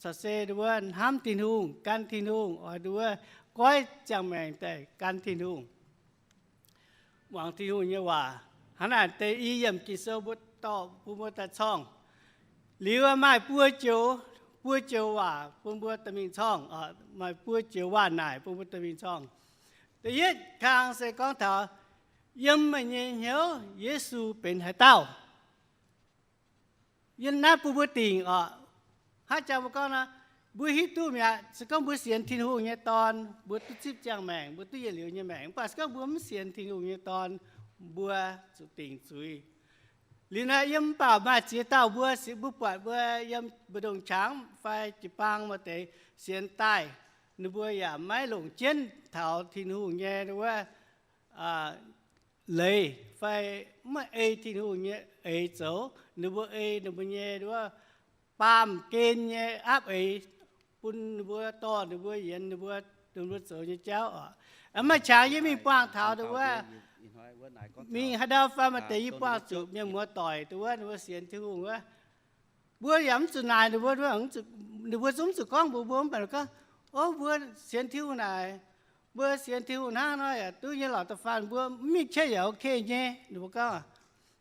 corc se ninh mbuo hnamv Tin-Hungh, gan Tin-Hungh, oix ninh mbuo goiv ziangh maengc daaih gan Tin-Hungh, muangx Tin-Hungh nyei waac. Hnangv naaic deix i yiemc Ging-Sou mbuo dorh bun mbuo daaih corngh. Liuz maaih buo joux, buo joux waac bun mbuo dorh mingh corngh, maaih buo joux waac naaic bun mbuo dorh mingh corngh. Da'yietv kang se gorngv taux yiem meih nyei hnyouv Yesu benx haaix dauh. Yiem naaiv bun mbuo dingc oc. Hnangv jang mbuo gorngv nor, mbuo hiuv duqv mi'aqv, se gorngv mbuo sienx Tin-Hungh nyei Dorn, mbuo duqv zipv ziangh maengc, mbuo duqv yietc liuz nyei maengc. Mv baac se gorngv mbuo mv sienx Tin-Hungh nyei Dorn, mbuo zuqc dingc zuiz. Liuz naaiv yiem mv baac maaih ziex dauh mbuo, mbuo buatc mbuo yiem mbu'ndongx qangx fai jiu-baang maaih deix sienx daaih, ninh mbuo yaac maiv longc jienv taux Tin-Hungh nyei wuov leiz fai maiv ei Tin-Hungh nyei eix zoux. Ninh mbuo ei ninh mbuo nyei wuov baamh gen nyei aapv eix bun ninh mbuo dorh ninh mbuo yienx ninh mbuo, ninh mbuo zoux nyei jauv oc. Maaih qangx yie mingh buangh taux wuov Mingh haaix ndau fai maaih deix yie buangh zuqc mienh muoz doic dongh wuov, ninh mbuo sienx Tin-Hungh wuov, mbuo yaac mv zuqc naaic ninh mbuo, ninh mbuo zungv mv zuqc gorngv mbuox mbuo, mv baac gorngv, o, mbuo sienx Tin-Hungh naaic, mbuo sienx Tin-Hungh hnangv nor yaac duqv nyei lorqc. Da'faanh mbuo mv mingh church yaac ok nyei, ninh mbuo gorngv.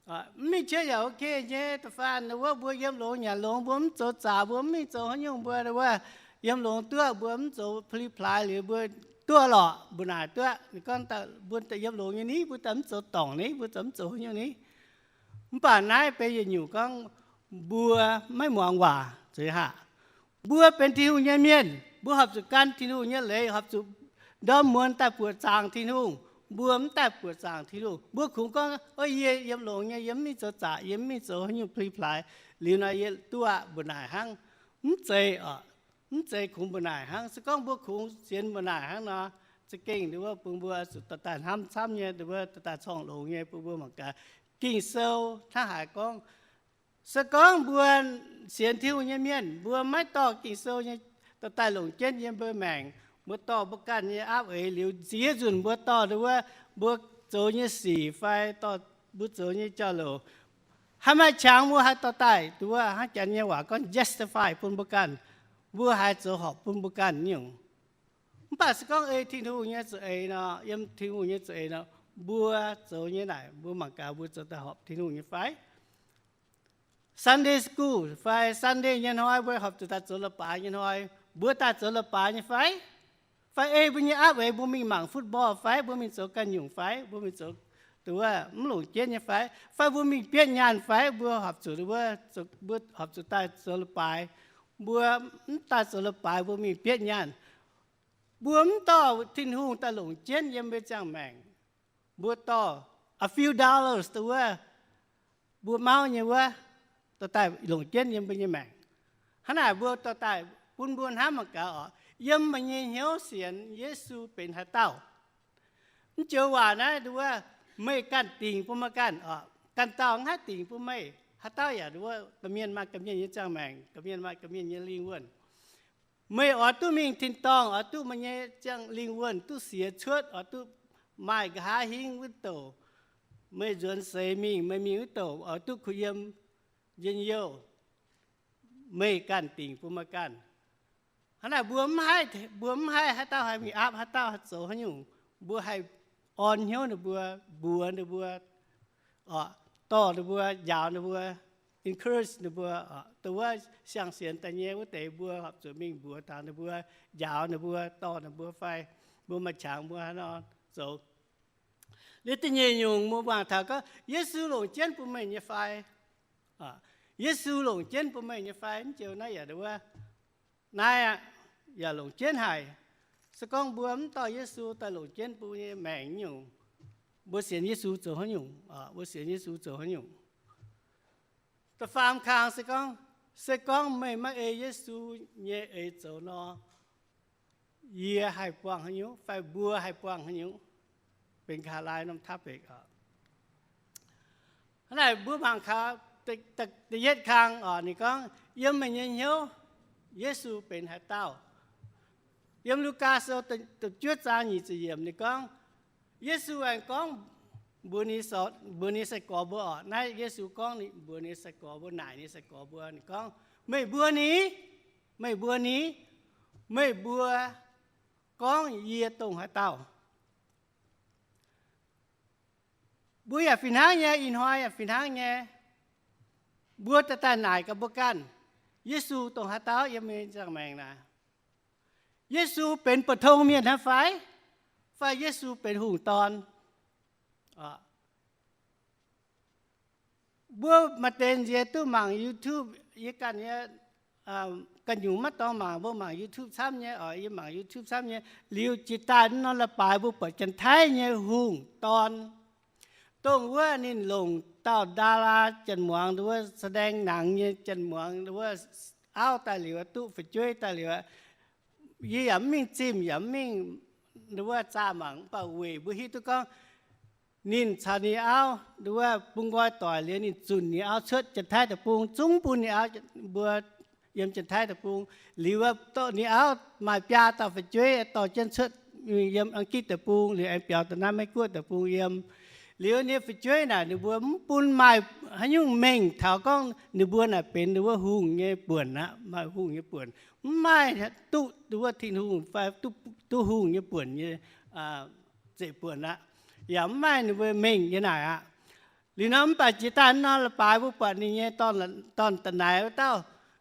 Mv mingh church yaac ok nyei. Da'faanh wuov mbuo yiem longx nyanc longx, mbuo mv zoux zaqc, mbuo mv mingh zoux haaix nyungc, mbuo wuov yiem longx duqv, mbuo mv zoux pli plaaix liuz mbuo duqv lorqc, mbuo naaic duqv. Ninh gorngv, mbuo yiem longx nyei ni, mbuo daaih mv zoux dorngc ni, mbuo daaih mv zoux haaix nyungc ni. Mv baac naaiv benx yietc nyungc gorngv mbuo maiv muangx waac zuiz haic. Mbuo benx Tin-Hungh nyei mienh, mbuo horpc zuqc gan Tin-Hungh nyei leiz, horpc zuqc ndorm muonz daaih buoqc zaangc Tin-Hungh. Mbuo mv daaih buoqc zaangc Tin-Hungh. Mbuo kungx gorngv, o, yie yiem longx nyei, yie mv mingh zoux zaqc, yie mv mingh zoux haaix nyungc pli plaaix, liuz nor yie duqv aqv, mbuo naaic hnangv. Mv zeiz oc. Mv zeiz kungx mbuo naaic hnangv. Se gorngv mbuo kungx sienx mbuo naaic hnangv nor, za'gengh wuov bun mbuo zuqc dorh daaih hnamv camv nyei, wuov dorh daaih corngh longx nyei bun mbuo mangc gaax. Ging-Sou hnangv haaix gorngv, se gorngv mbuo sienx Tin-Hungh nyei mienh, mbuo maiv dorh Ging-Sou nyei dorh daaih longc jienv yiem mbuo maengc, mbuo dorh mbuo ganh nyei aapv eix liuz, ziex nzunc mbuo dorh wuov mbuo zoux nyei sic fai dorh mbuo zoux nyei jauv-louc, haaix maaih qangx mbuo haih dorh daaih wuov, hnangv Janx nyei waac gorngv justify bun mbuo ganh, mbuo haih zoux horpc bun mbuo ganh nyungc. Mv baac se gorngv ei Tin-Hungh nyei za'eix nor, yiem Tin-Hungh nyei za'eix nor, mbuo zoux nyei naaic, mbuo mangc gaax mbuo zoux daaih horpc Tin-Hungh nyei fai? Sunday school fai Sunday nyei hnoi mbuo horpc zuqc daaih zoux leiz-baaix nyei hnoi, mbuo daaih zoux leiz-baaix nyei fai? Fai ei mbuo nyei aapv eix mbuo mingh mangc football fai mbuo mingh zoux ganh nyungc fai mbuo mingh zoux wuov mv longc jienv nyei fai? Fai mbuo mingh bietv nyaanh fai mbuo horpc zuqc wuov, mbuo horpc zuqc daaih zoux leiz-baaix? Mbuo mv daaih zoux leiz-baaix, mbuo mingh bietv nyaanh. Mbuo mv dorh Tin-Hungh daaih longc jienv yiem mbuo ziangh maengc. Mbuo dorh a few dollars dongh wuov mbuo mauv nyei wuov, dorh daaih longc jienv yiem mbuo nyei maengc. Hnangv naaic mbuo dorh daaih bun mbuo hnamv mangc gaax oc, yiem meih nyei hnyouv sienx Yesu benx haaix dauh? Mv joux waac naaiv dongh wuov, meih ganh dingc bun meih ganh oc. Ganh dauh mv haih dingc bun meih. Haaix dauh yaac dongh wuov, gorqv-mienh maaih gorqv-mienh nyei ziangh maengc, gorqv-mienh maaih gorqv-mienh nyei lingh wuonh. Meih oix duqv mingh tin-dorngh, oix duqv meih nyei ziangh lingh wuonh duqv siax cuotv, oix duqv maaih nqa'haav hingv wuov douc, meih nzuonx seix mingh, meih mingh wuov douc oix duqv kuh yiem njien-youh, meih ganh dingc bun meih ganh. Hnangv naaic mbuo mv haih, mbuo mv haih haaix dauh haih mingh aapv haaix dauh haih zoux haaix nyungc. Mbuo haih orn hnyouv ninh mbuo, mbuox ninh mbuo, dorh ninh mbuo, njaaux ninh mbuo, encourage ninh mbuo, dongh wuov siang-sienx daaih nyei wuov deix mbuo horpc zuqc mingh mbuox taux ninh mbuo, njaaux ninh mbuo, dorh ninh mbuo fai mbuo maaih qangx mbuo haaix nor zoux. Liuz da'nyeic nyungc mbuo mangc taux gorngv Yesu longc jienv bun meih nyei fai? Yesu longc jienv bun meih nyei fai? Mv joux naaiv yaac wuov, naaiv aqv, yaac longc jienv haic. Se gorngv mbuo mv dorh Yesu daaih longc jienv bun nyei maengc nyungc, mbuo sienx Yesu zoux haaix nyungc? Mbuo sienx Yesu zoux haaix nyungc? Da'faam kang se gorngv, se gorngv meih maiv ei Yesu nyei eix zoux nor, yie haih buangh haaix nyungc fai mbuo haih buangh haaix nyungc? Benx kaax laai norm topic oc. Hnangv naaic mbuo mangc kaax da'yietv kang oc, ninh gorngv, yiem meih nyei hnyouv Yesu benx haaix dauh? Yiem Lugaa Sou da'juov zaang nyic ziepc yiemc ninh gorngv, Yesu aengx gorngv mbuox ninh, mbuox ninh sai-gorx mbuo oc. Naaiv Yesu gorngv mbuox ninh sai-gorx mbuo, naaic ninh sai-gorx mbuo, ninh gorngv, meih mbuo ni, meih mbuo ni, meih mbuo gorngv yie dongh haaix dauh? Mbuo yaac fih hnangv nyei, ih hnoi yaac fih hnangv nyei. Mbuo daaih daaih naaic gaax mbuo ganh, Yesu dongh haaix dauh yiem mbuo nyei ziangh maengc naaic? Yesu benx mbu'ndongx mienh hnangv fai? Fai Yesu benx hungh dorn? Mbuo maaih deix nziex duqv mangc YouTube, yie ganh nyei ganh nyungc maiv dorngx mangc, mbuo mangc YouTube camv nyei oc, yie mangc YouTube camv nyei. Liuz jiex daaih norm leiz-baaix mbuo buatc Janx-Taiv nyei hungh dorn, dongh wuov ninh longc dauh ดารา janx-muangz wuov แสดงหนัง nyei janx-muangz wuov auv daaih liuz, duqv fu'jueiv daaih liuz, yie yaac mv mingh zimh yaac mv mingh wuov zaah mangc, mv baac weic mbuo hiuv duqv gorngv ninh caux ninh auv wuov bun nqoi doic liuz, ninh zunc ninh auv cuotv Janx-Taiv deic-bung, zungv bun ninh auv mbuo yiem Janx-Taiv deic-bung. Liuz wuov ninh auv maaih biaa dauh fu'jueiv dorh jienv cuotv yiem Angitv deic-bung, liuz aengx biaux da'naaiv Meiv-Guoqv deic-bung yiem. Liuz ninh nyei fu'jueiv naaic ninh mbuo mv bun maaih haaix nyungc mengh taux gorngv ninh mbuo naaic benx ninh wuov hungh nyei buonc aqv, maaih hungh nyei buonc. Mv maaih duqv wuov Tin-Hungh fai duqv hungh nyei buonc nyei zeiv-buonc aqv, yaac mv maaih ninh mbuo mengh nyei naaic aqv. Liuz nor mv baac jiex daaih nor la'baaix mbuo buatc ninh nyei dorn da'naix wuov dauh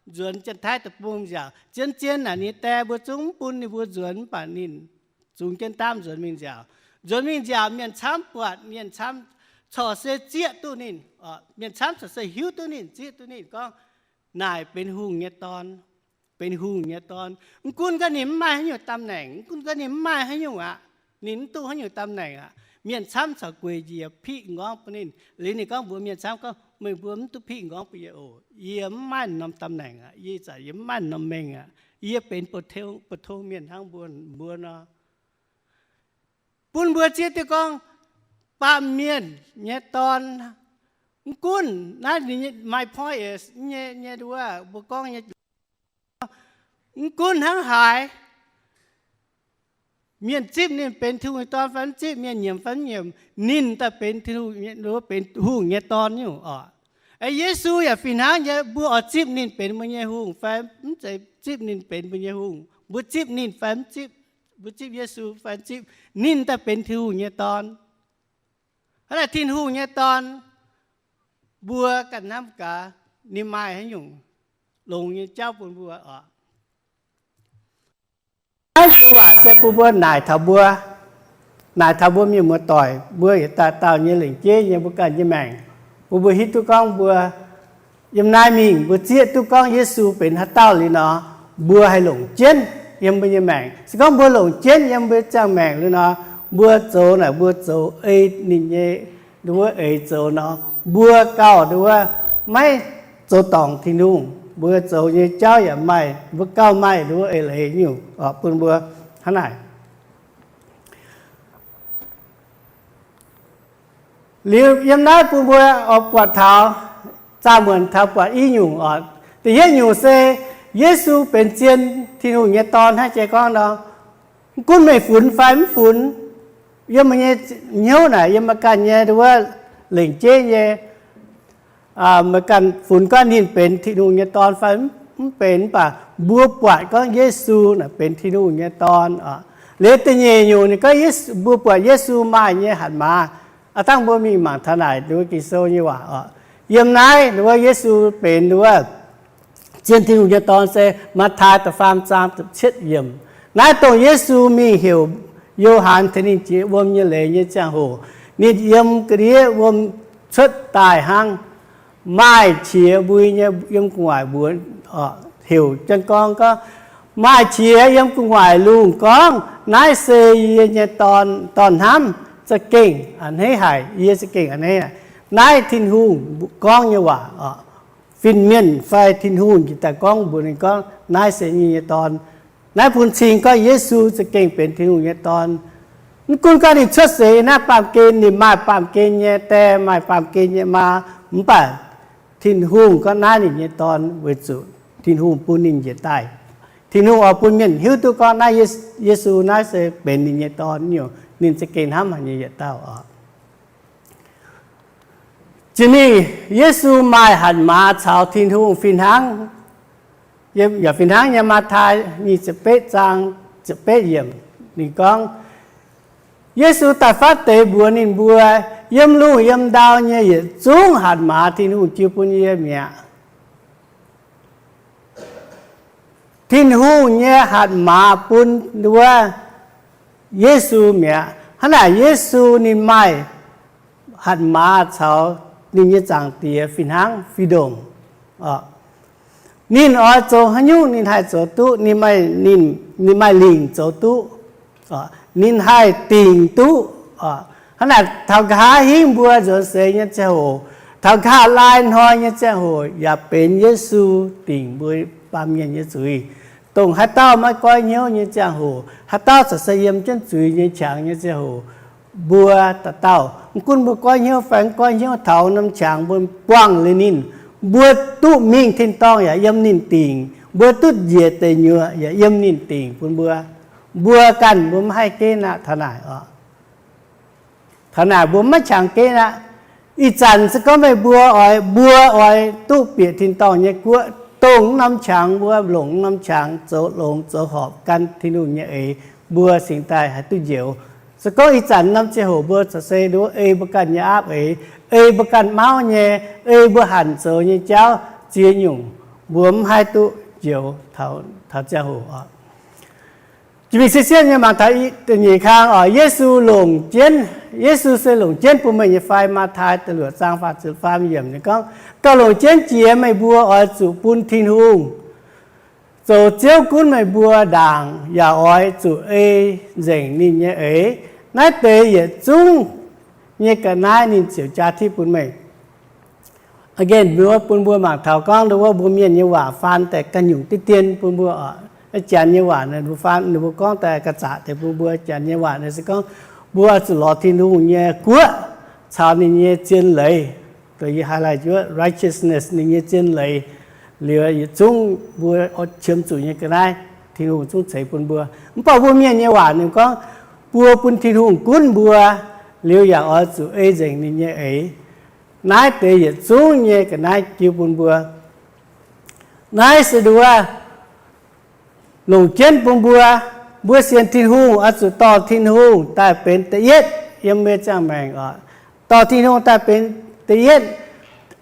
nzuonx Janx-Taiv deic-bung nziaauc. Zien-zien naaic ninh die mbuo zungv mv bun ninh mbuo nzuonx, mv baac ninh zungx jienv ndaamv nzuonx mingh nziaauc. Nzuonx mingh nziaauc mienh camv buatc, mienh camv corc se zieqv duqv ninh, mienh camv corc se hiuv duqv ninh, zieqv duqv ninh gorngv naaic benx hungh nyei dorn, benx hungh nyei dorn. Mv gunv gorngv ninh mv maaih haaix nyungc ตำแหน่ง, mv gunv gorngv ninh mv maaih haaix nyungc aqv, ninh mv duqv haaix nyungc ตำแหน่ง aqv, mienh camv corc gueic njiec piqv m'nqorngv bun ninh. Liuz ninh gorngv mbuox mienh camv gorngv, meih mbuo mv duqv piqv m'nqorngv bun yie oc. Yie mv maaih norm ตำแหน่ง aqv, yie zanc yie mv maaih norm mengh aqv. Yie benx 普通, 普通 mienh hnangv mbuo, mbuo nor. Bun mbuo zieqv duqv gorngv baamh mienh nyei dorn. Mv gunv naaiv ninh maaih point nyei, nyei wuov mbuo gorngv nyei, mv gunv hnangv haaix, mienh zipv ninh benx Tin-Hungh nyei dorn fai mv zipv, mienh nyiemc fai mv nyiemc, ninh daaih benx Tin-Hungh, benx hungh nyei dorn nyungc oc. Yesu yaac fih hnangv nyei, mbuo oix zipv ninh benx mbuo nyei hungh fai mv zeiz zipv ninh benx mbuo nyei hungh, mbuo zipv ninh fai mv zipv, mbuo zipv Yesu fai mv zipv, ninh daaih benx Tin-Hungh nyei dorn. Hnangv naaic Tin-Hungh nyei dorn, mbuo ganh hnamv gaax ninh maaih haaix nyungc longx nyei jauv bun mbuo oc. Naaiv joux waac se bun mbuo naaic taux mbuo, naaic taux mbuo mienh muoz-doic, mbuo yietc dauh dauh nyei lengc jeiv nyei mbuo ganh nyei maengc, bun mbuo hiuv duqv gorngv mbuo yiem naaiv mingh mbuo zieqv duqv gorngv Yesu benx haaix dauh liuz nor, mbuo haih longc jienv yiem mbuo nyei maengc. Se gorngv mbuo longc jienv yiem mbuo ziangh maengc liuz nor, mbuo zoux naaic mbuo zoux ei ninh nyei, wuov eix zoux nor, mbuo gauh wuov maiv zoux dorngc Tin-Hungh, mbuo zoux nyei jauv yaac maaih, mbuo gauh maaih wuov eix leiz nyungc bun mbuo hnangv naaic. Liuz yiem naaiv bun mbuo oix buatc taux, zaah muonc taux buatc i nyungc oc. Da'yietv nyungc se Yesu benx zien Tin-Hungh nyei dorn hnangv jiex gorngv nor, mv gunv meih funx fai mv funx, yiem meih nyei hnyouv naaic, yiem meih ganh nyei wuov lengc jeiv nyei, meih ganh funx gorngv ninh benx Tin-Hungh nyei dorn fai mv benx, mv baac mbuo buatc gorngv Yesu naaic benx Tin-Hungh nyei dorn oc. Liuz da'nyeic nyungc ninh gorngv mbuo buatc Yesu maaih nyei hatc maaz. Aav dangh mbuo mingh mangc taux naaic wuov Ging-Sou nyei waac oc. Yiem naaiv wuov Yesu benx wuov zien Tin-Hungh nyei dorn se Matv^taai da'faam zaang da'cietv yiemc. Naaiv dongh Yesu mingh heuc Yo^han tengx ninh jiex wuom nyei leiz nyei ziangh hoc, ninh yiem ga'ndiev wuom cuotv daaih hnangv. Maaih qiex mbui nyei yiem gu'nguaaic mbuox, heuc jienv gorngv, gorngv, maaih qiex yiem gu'nguaaic lungh gorngv, naaiv se yie nyei dorn, dorn hnamv, za'gengh a'hneiv haic, yie za'gengh a'hneiv haic. Naaiv Tin-Hungh gorngv nyei waac. Fin-mienh fai Tin-Hungh njiec daaih gorngv mbuox ninh gorngv, naaiv se yie nyei dorn. Naaiv bun cing gorngv Yesu za'gengh benx Tin-Hungh nyei dorn. Mv gunv gorngv ninh cuotv seix naaiv baamh gen, ninh maaih baamh gen nyei die, maaih baamh gen nyei maa, mv baac Tin-Hungh gorngv naaiv ninh nyei dorn weic zuqc Tin-Hungh bun ninh njiec daaih. Tin-Hungh oix bun mienh hiuv duqv gorngv naaiv Ye-, Yesu naaiv se benx ninh nyei dorn nyungc, ninh za'gengh hnamv haic nyei yietc dauh oc. Jiex mingh Yesu maaih hatc maaz caux Tin-Hungh fih hnangv. Yaac fih hnangv nyei Matv^taai nyic ziepc betv zaang ziepc betv yiemc, ninh gorngv, Yesu da'fav deix mbuox ninh mbuo, yiem lungh yiem ndau nyei yietc zungv hatc maaz Tin-Hungh jiu bun yie mi'aqv. Tin-Hungh nyei hatc maaz bun wuov Yesu mi'aqv. Hnangv naaic Yesu ninh maaih hatc maaz caux ninh nyei Zaangc Diex fih hnangv fih ndongc. Ninh oix zoux haaix nyungc ninh haih zoux duqv, ninh maaih, ninh maaih lingc zoux duqv. Ninh haih dingc duqv. Hnangv naaic taux nqa'haav hingv mbuo nzuonx seix nyei ziangh hoc, taux nqa'haav laai hnoi nyei ziangh hoc yaac benx Yesu dingc mbuo baamh mienh nyei zuiz. Dongh haaix dauh maiv goiv hnyouv nyei ziangh hoc, haaix dauh corc se yiem jienv zuiz nyei qangx nyei ziangh hoc, mbuo dauh dauh, mv gunv mbuo goiv hnyouv fai mv goiv hnyouv, taux norm qangx mbuo buangh liuz ninh, mbuo duqv mingh tin-dorngh yaac yiem ninh dingc, mbuo duqv njiec deic nyuoqc yaac yiem ninh dingc bun mbuo. Mbuo ganh mbuo maiv haih ginv aqv taux naaic oc. Kaux naaic mbuo maiv qangx geiv aqv. Ih zanc se gorngv meih mbuo oix, mbuo oix duqv bieqc tin-dorngh nyei guoqv, dongh norm qangx mbuo longc norm qangx zoux longx zoux horpc gan Tin-Hungh nyei eix, mbuo cingx daaih haih duqv njoux. Se gorngv ih zanc norm ziangh hoc mbuo corc se nduov ei mbuo ganh nyei aapv eix, ei mbuo ganh mauv nyei, ei mbuo hanc zoux nyei jauv ziex nyungc, mbuo mv haih duqv njoux taux ziangh hoc oc. Jiex mingh sieqv siepv nyei mangc taux da'nyeic kang oc, Yesu longc jienv, Yesu se longc jienv bun meih nyei fai? Matv^taai da'luoqc zaang faah ziepc faam yiemc ninh gorngv, gauh longc jienv jiex meih mbuo oix zuqc bun Tin-Hungh zoux Ziouv gunv meih mbuo ndaangc, yaac oix zuqc ei nzengc ninh nyei eix. Naaiv deix yietc zungv nyei ga'naaiv ninh ziouc jaa tipv bun meih. Again, mbuo bun mbuo mangc taux gorngv nduov mbuo mienh nyei waac faan daaih ganh nyungc diqv dien bun mbuo oc. Janx nyei waac ninh mbuo faan, ninh mbuo gorngv daaih ga'zaqc deix bun mbuo. Janx nyei waac naaiv se gorngv mbuo oix zuqc lorz Tin-Hungh nyei guoqv caux ninh nyei zien leiz, dongh yie highlight righteousness, ninh nyei zien leiz, liuz yietc zungv mbuo qiemx zuqc nyei ga'naaiv Tin-Hungh zungv ceix bun mbuo. Mv baac mbuo mienh nyei waac ninh gorngv, mbuo bun Tin-Hungh gunv mbuo, liuz yaac oix zuqc ei nzengc ninh nyei eix. Naaiv deix yietc zungv nyei ga'naaiv jiu bun mbuo. Naaiv se nduov longc jienv bun mbuo, mbuo sienx Tin-Hungh oix zuqc dorh Tin-Hungh daaih benx da'yietv yiem mbuo ziangh maengc oc. Dorh Tin-Hungh daaih benx da'yietv.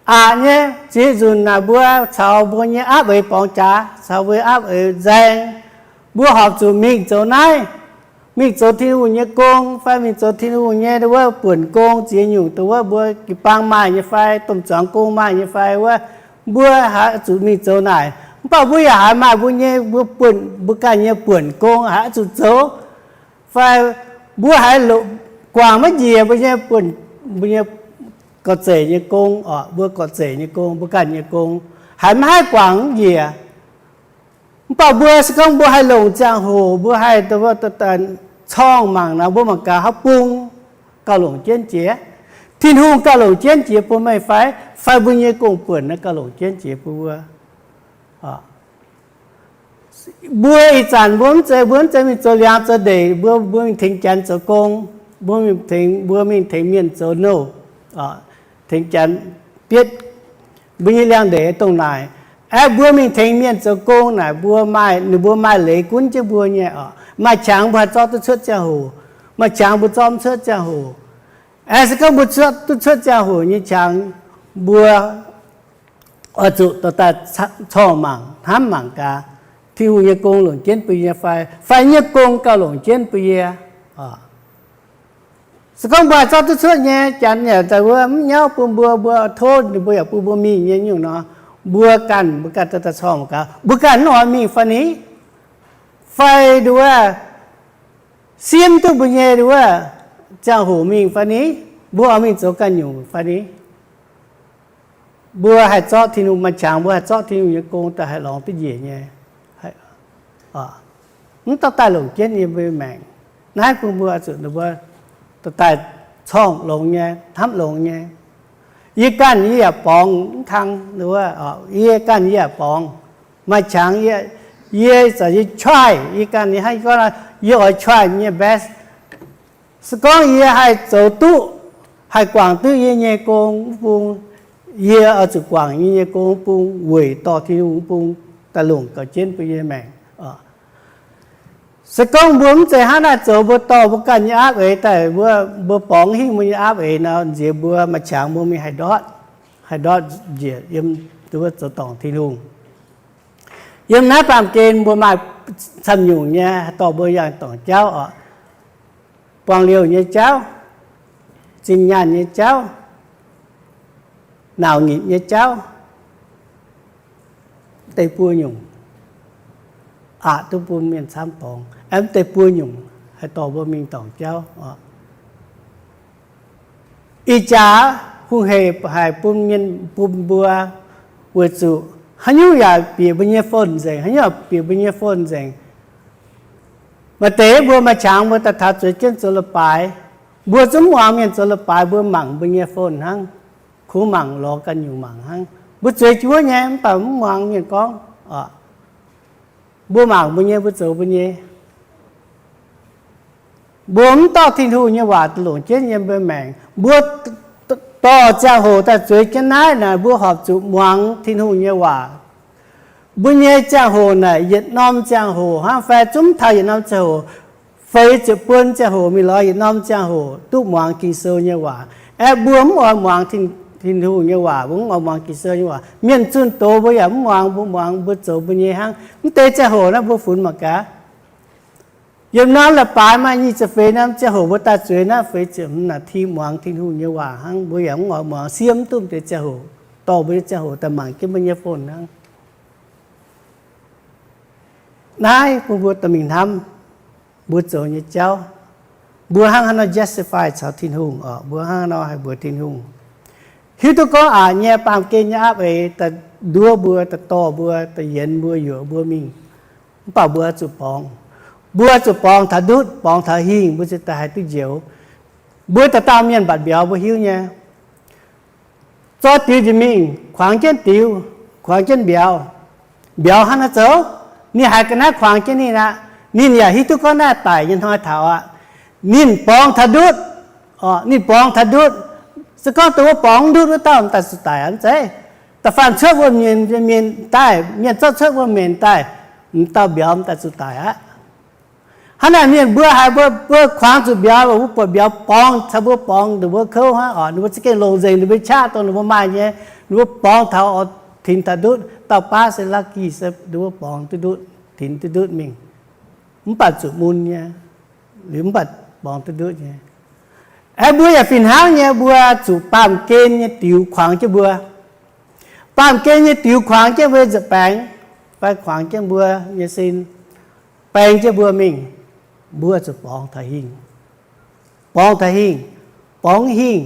Aqc nyei ziex nzunc naaic mbuo caux mbuo nyei aapv eix borngz jaax, caux mbuo aapv eix nzaeng, mbuo horpc zuqc mingh zoux naaiv, mingh zoux Tin-Hungh nyei gong fai mingh zoux Tin-Hungh nyei wuov buonc gong ziex nyungc, dongh wuov mbuo jiu-baang maaih nyei fai, domh zuangx gong maaih nyei fai wuov, mbuo haiz zuqc mingh zoux naaic. Mv baac mbuo yaac haiz maaih mbuo nyei, mbuo buonc, mbuo ganh nyei buonc gong haiz zuqc zoux, fai mbuo haiz guangc maiv njiec mbuo nyei buonc, mbuo nyei gorqv-zeic nyei gong oc, mbuo gorqv-zeic nyei gong, mbuo ganh nyei gong, haiz maiv haih guangc maiv njiec. Mv baac mbuo se gorngv mbuo haih longc ziangh hoc, mbuo haih corngh mangc nor, mbuo mangc gaax haaix bung gauh longc jienv jiex. Tin-Hungh gauh longc jienv jiex bun meih fai? Fai mbuo nyei gong-buonc naaiv gauh longc jienv jiex bun mbuo? Mbuo ih zanc mbuo mv zeiz, mbuo mv zeiz mingh zoux liangx zoux ndeic, mbuo, mbuo mingh tengx Janx zoux gong, mbuo mingh tengx, mbuo mingh tengx mienh zoux nouh, tengx Janx bietv mbuo nyei liangx-ndeic dongh naaic. Aeqv, mbuo mingh tengx mienh zoux gong naaic, mbuo maaih, ninh mbuo maaih leiz gunv jienv mbuo nyei oc. Maaih qangx mbuo haih zorqv duqv cuotv ziangh hoc, maaih qangx mbuo zorqv mv cuotv ziangh hoc. Aeqv, se gorngv mbuo zorqv duqv cuotv ziangh hoc nyei qangx, mbuo oix zuqc dorh daaih corngh mangc, hnamv mangc gaax, Tin-Hungh nyei gong longc jienv bun yie fai? Fai nyei gong gauh longc jienv bun yie? Se gorngv mbuo haih zorqv duqv cuotv nyei, Janx yaac daaih wuov mv nyauv bun mbuo, mbuo tov ninh mbuo yaac bun mbuo mingh nyei nyungc nor, mbuo ganh, mbuo ganh dorh daaih corngh mangc gaax, mbuo ganh mv oix mingh fai ni? Fai nduov simv duqv mbuo nyei nduov ziangh hoc mingh fai ni? Mbuo oix mingh zoux ganh nyungc fai ni? Mbuo haih zorqv Tin-Hungh maaih qangx, mbuo haih zorqv Tin-Hungh nyei gong daaih haih lorngx duqv njiec nyei, mv dorh daaih longc jienv yiem mbuo maengc. Naaiv bun mbuo zuqc ninh mbuo dorh daaih corngh longx nyei, hnamv longx nyei. Yie ganh yie yaac borngz mv kang, yie ganh yie yaac borngz. Maaih qangx yie, yie za'gengh try, yie ganh yie hnangv gorngv yie oix try yie nyei best. Se gorngv yie haih zoux duqv, haih guangc duqv yie nyei gong mv bung, yie oix zuqc guangc yie nyei gong mv bung weic dorh Tin-Hungh mv bung daaih longc gauh jienv bun yie maengc. Se gorngv mbuo mv zeiz hnangv naaiv zoux, mbuo dorh mbuo ganh nyei aapv eix daaih, mbuo, mbuo borngz hingh mbuo nyei aapv eix nor, nziex mbuo maaih qangx mbuo mingh haih ndortv, haih ndortv njiec yiem wuov zoux dorngc Tin-Hungh. Yiem naaiv baamh gen mbuo maaih camv nyungc nyei haih dorh mbuo yangh dorngc jauv oc. Buangh liouh nyei jauv, zinh nyaanh nyei jauv, nauc nyitc nyei jauv, deix buo nyungc, aqc duqv bun mienh camv borngz. Aeqv, deix buo nyungc haih dorh mbuo mingh dorngc jauv oc. Ih jaax hungh heic haic bun mienh bun mbuo, weic zuqc haaix nyungc yaac bieqc mbuo nyei phone nzengc, haaix nyungc yaac bieqc mbuo nyei phone nzengc. Maaih deix mbuo maaih qangx mbuo daaih taux zueiz jienv zoux leiz-baaix, mbuo zungv muangx mienh zoux leiz-baaix, mbuo mangc mbuo nyei phone hnangv, kungx mangc lorz ganh nyungc mangc hnangv. Mbuo zueiz jienv nyei mv baac mv muangx mienh gorngv. Mbuo mangc mbuo nyei, mbuo zoux mbuo nyei. Mbuo mv dorh Tin-Hungh nyei waac longc jienv yiem mbuo maengc. Mbuo dorh ziangh hoc daaih zueiz jienv naaiv naaic, mbuo horpc zuqc muangx Tin-Hungh nyei waac. Mbuo nyei ziangh hoc naaic yietc norm ziangh hoc hnangv fai zungv taux yietc norm ziangh hoc, feix ziepc buon ziangh hoc mingh lorz yietc norm ziangh hoc duqv muangx Ging-Sou nyei waac. Aeqv, mbuo mv oix muangx Tin-Hungh nyei waac, mbuo mv oix muangx Ging-Sou nyei waac. Mienh zunh doz mbuo yaac mv muangx, mbuo muangx mbuo zoux mbuo nyei hnangv. Mv deix ziangh hoc naaiv mbuo funx mangc gaax. Yiem norm leiz-baaix maaih nyic ziepc feix norm ziangh hoc mbuo daaih zueiz naaiv feix ziepc hmz นาที muangx Tin-Hungh nyei waac hnangv, mbuo yaac mv oix muangx, siev mv duqv mv deix ziangh hoc, dorh mbuo nyei ziangh hoc daaih mangc jienv mbuo nyei phone hnangv. Naaiv bun mbuo dorh mingh hnamv mbuo zoux nyei jauv. Mbuo hnangv haaix nor justify caux Tin-Hungh oc, mbuo hnangv haaix nor haih mbuox Tin-Hungh. Hiuv duqv gorngv aqc nyei baamh gen nyei aapv eix daaih nduov mbuo, daaih dorh mbuo, daaih yienz mbuo, yuoqc mbuo mingh. Mv baac mbuo zuqc borngz. Mbuo zuqc borngz taux ndutv, borngz taux hingh, mbuo ziouc daaih haih duqv njoux. Mbuo dauh dauh mienh mbatc mbiauz mbuo hiuv nyei. Zorqv diux njiec mingh, kuangx jienv diux, kuangx jienv mbiauz. Mbiauz hnangv naaiv zoux, ninh haiz ga'naaiv kuangx jienv ninh aqv. Ninh yaac hiuv duqv gorngv naaiv daic nyei hnoi taux aqv. Ninh borngz taux ndutv. Ninh borngz taux ndutv. Se gorngv dongh wuov borngz ndutv wuov dauh m'daaih zuqc daic aqv zeiz. Da'faanh cuotv wuom-mienh, mienh daaih, mienh zorqv cuotv wuom-mienh daaih, m'dauh mbiauz m'daaih zuqc daic aqv. Hnangv naaic mienh mbuo haiz mbuo, mbuo kuangx zuqc mbiauz, mbuo buatc mbiauz borngz caux mbuo borngz, ninh mbuo kouv hnangv oc, ninh mbuo za'gengh longc nzengc ninh mbuo qaqv dongh ninh mbuo maaih nyei, ninh mbuo borngz taux oix tinx taux ndutv, dauh baav se lucky se ninh mbuo borngz duqv ndutv, tinx duqv ndutv mingh. Mv baac zuqc mun nyei, liuz mv baac borngz duqv ndutv nyei. Aeqv, mbuo yaac fih hnangv nyei, mbuo zuqc baamh gen nyei diux kuangx jienv mbuo. Baamh gen nyei diux kuangx jienv mbuo nza'baengx, fai kuangx jienv mbuo nyei sin, baeng jienv mbuo mingh, mbuo zuqc borngz taux hingh. Borngz taux hingh, borngz hingh,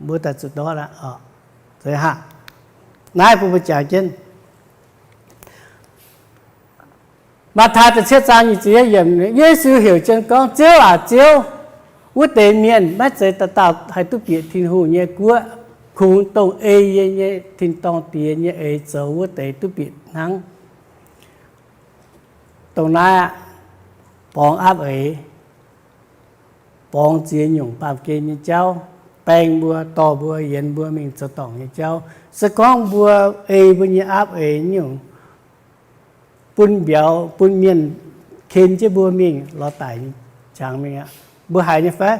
mbuo daaih zuqc ndortv aqv. Naaiv bun mbuo jangx jienv Matv^taai da'cietv zaang nyic ziepc yietv yiemc, Yesu heuc jienv gorngv, Ziouv aac, Ziouv, wuov deix mienh maiv zeiz dauh dauh haih duqv bieqc Tin-Hungh nyei guoqv, kungx dongh ei yie nyei tin-dorngh Diex nyei eix zoux wuov deix duqv bieqc hnangv. Dongh naaiv aqv, borngz aapv eix, borngz ziex nyungc baamh gen nyei jauv, baeng mbuo, dorh mbuo, yienz mbuo mingh zoux dorngc nyei jauv. Se gorngv mbuo ei mbuo nyei aapv eix nyungc, bun mbiauz, bun mienh ken jienv mbuo mingh lorz daic nyei qangx mingh aqv. Mbuo haiz nyei fai?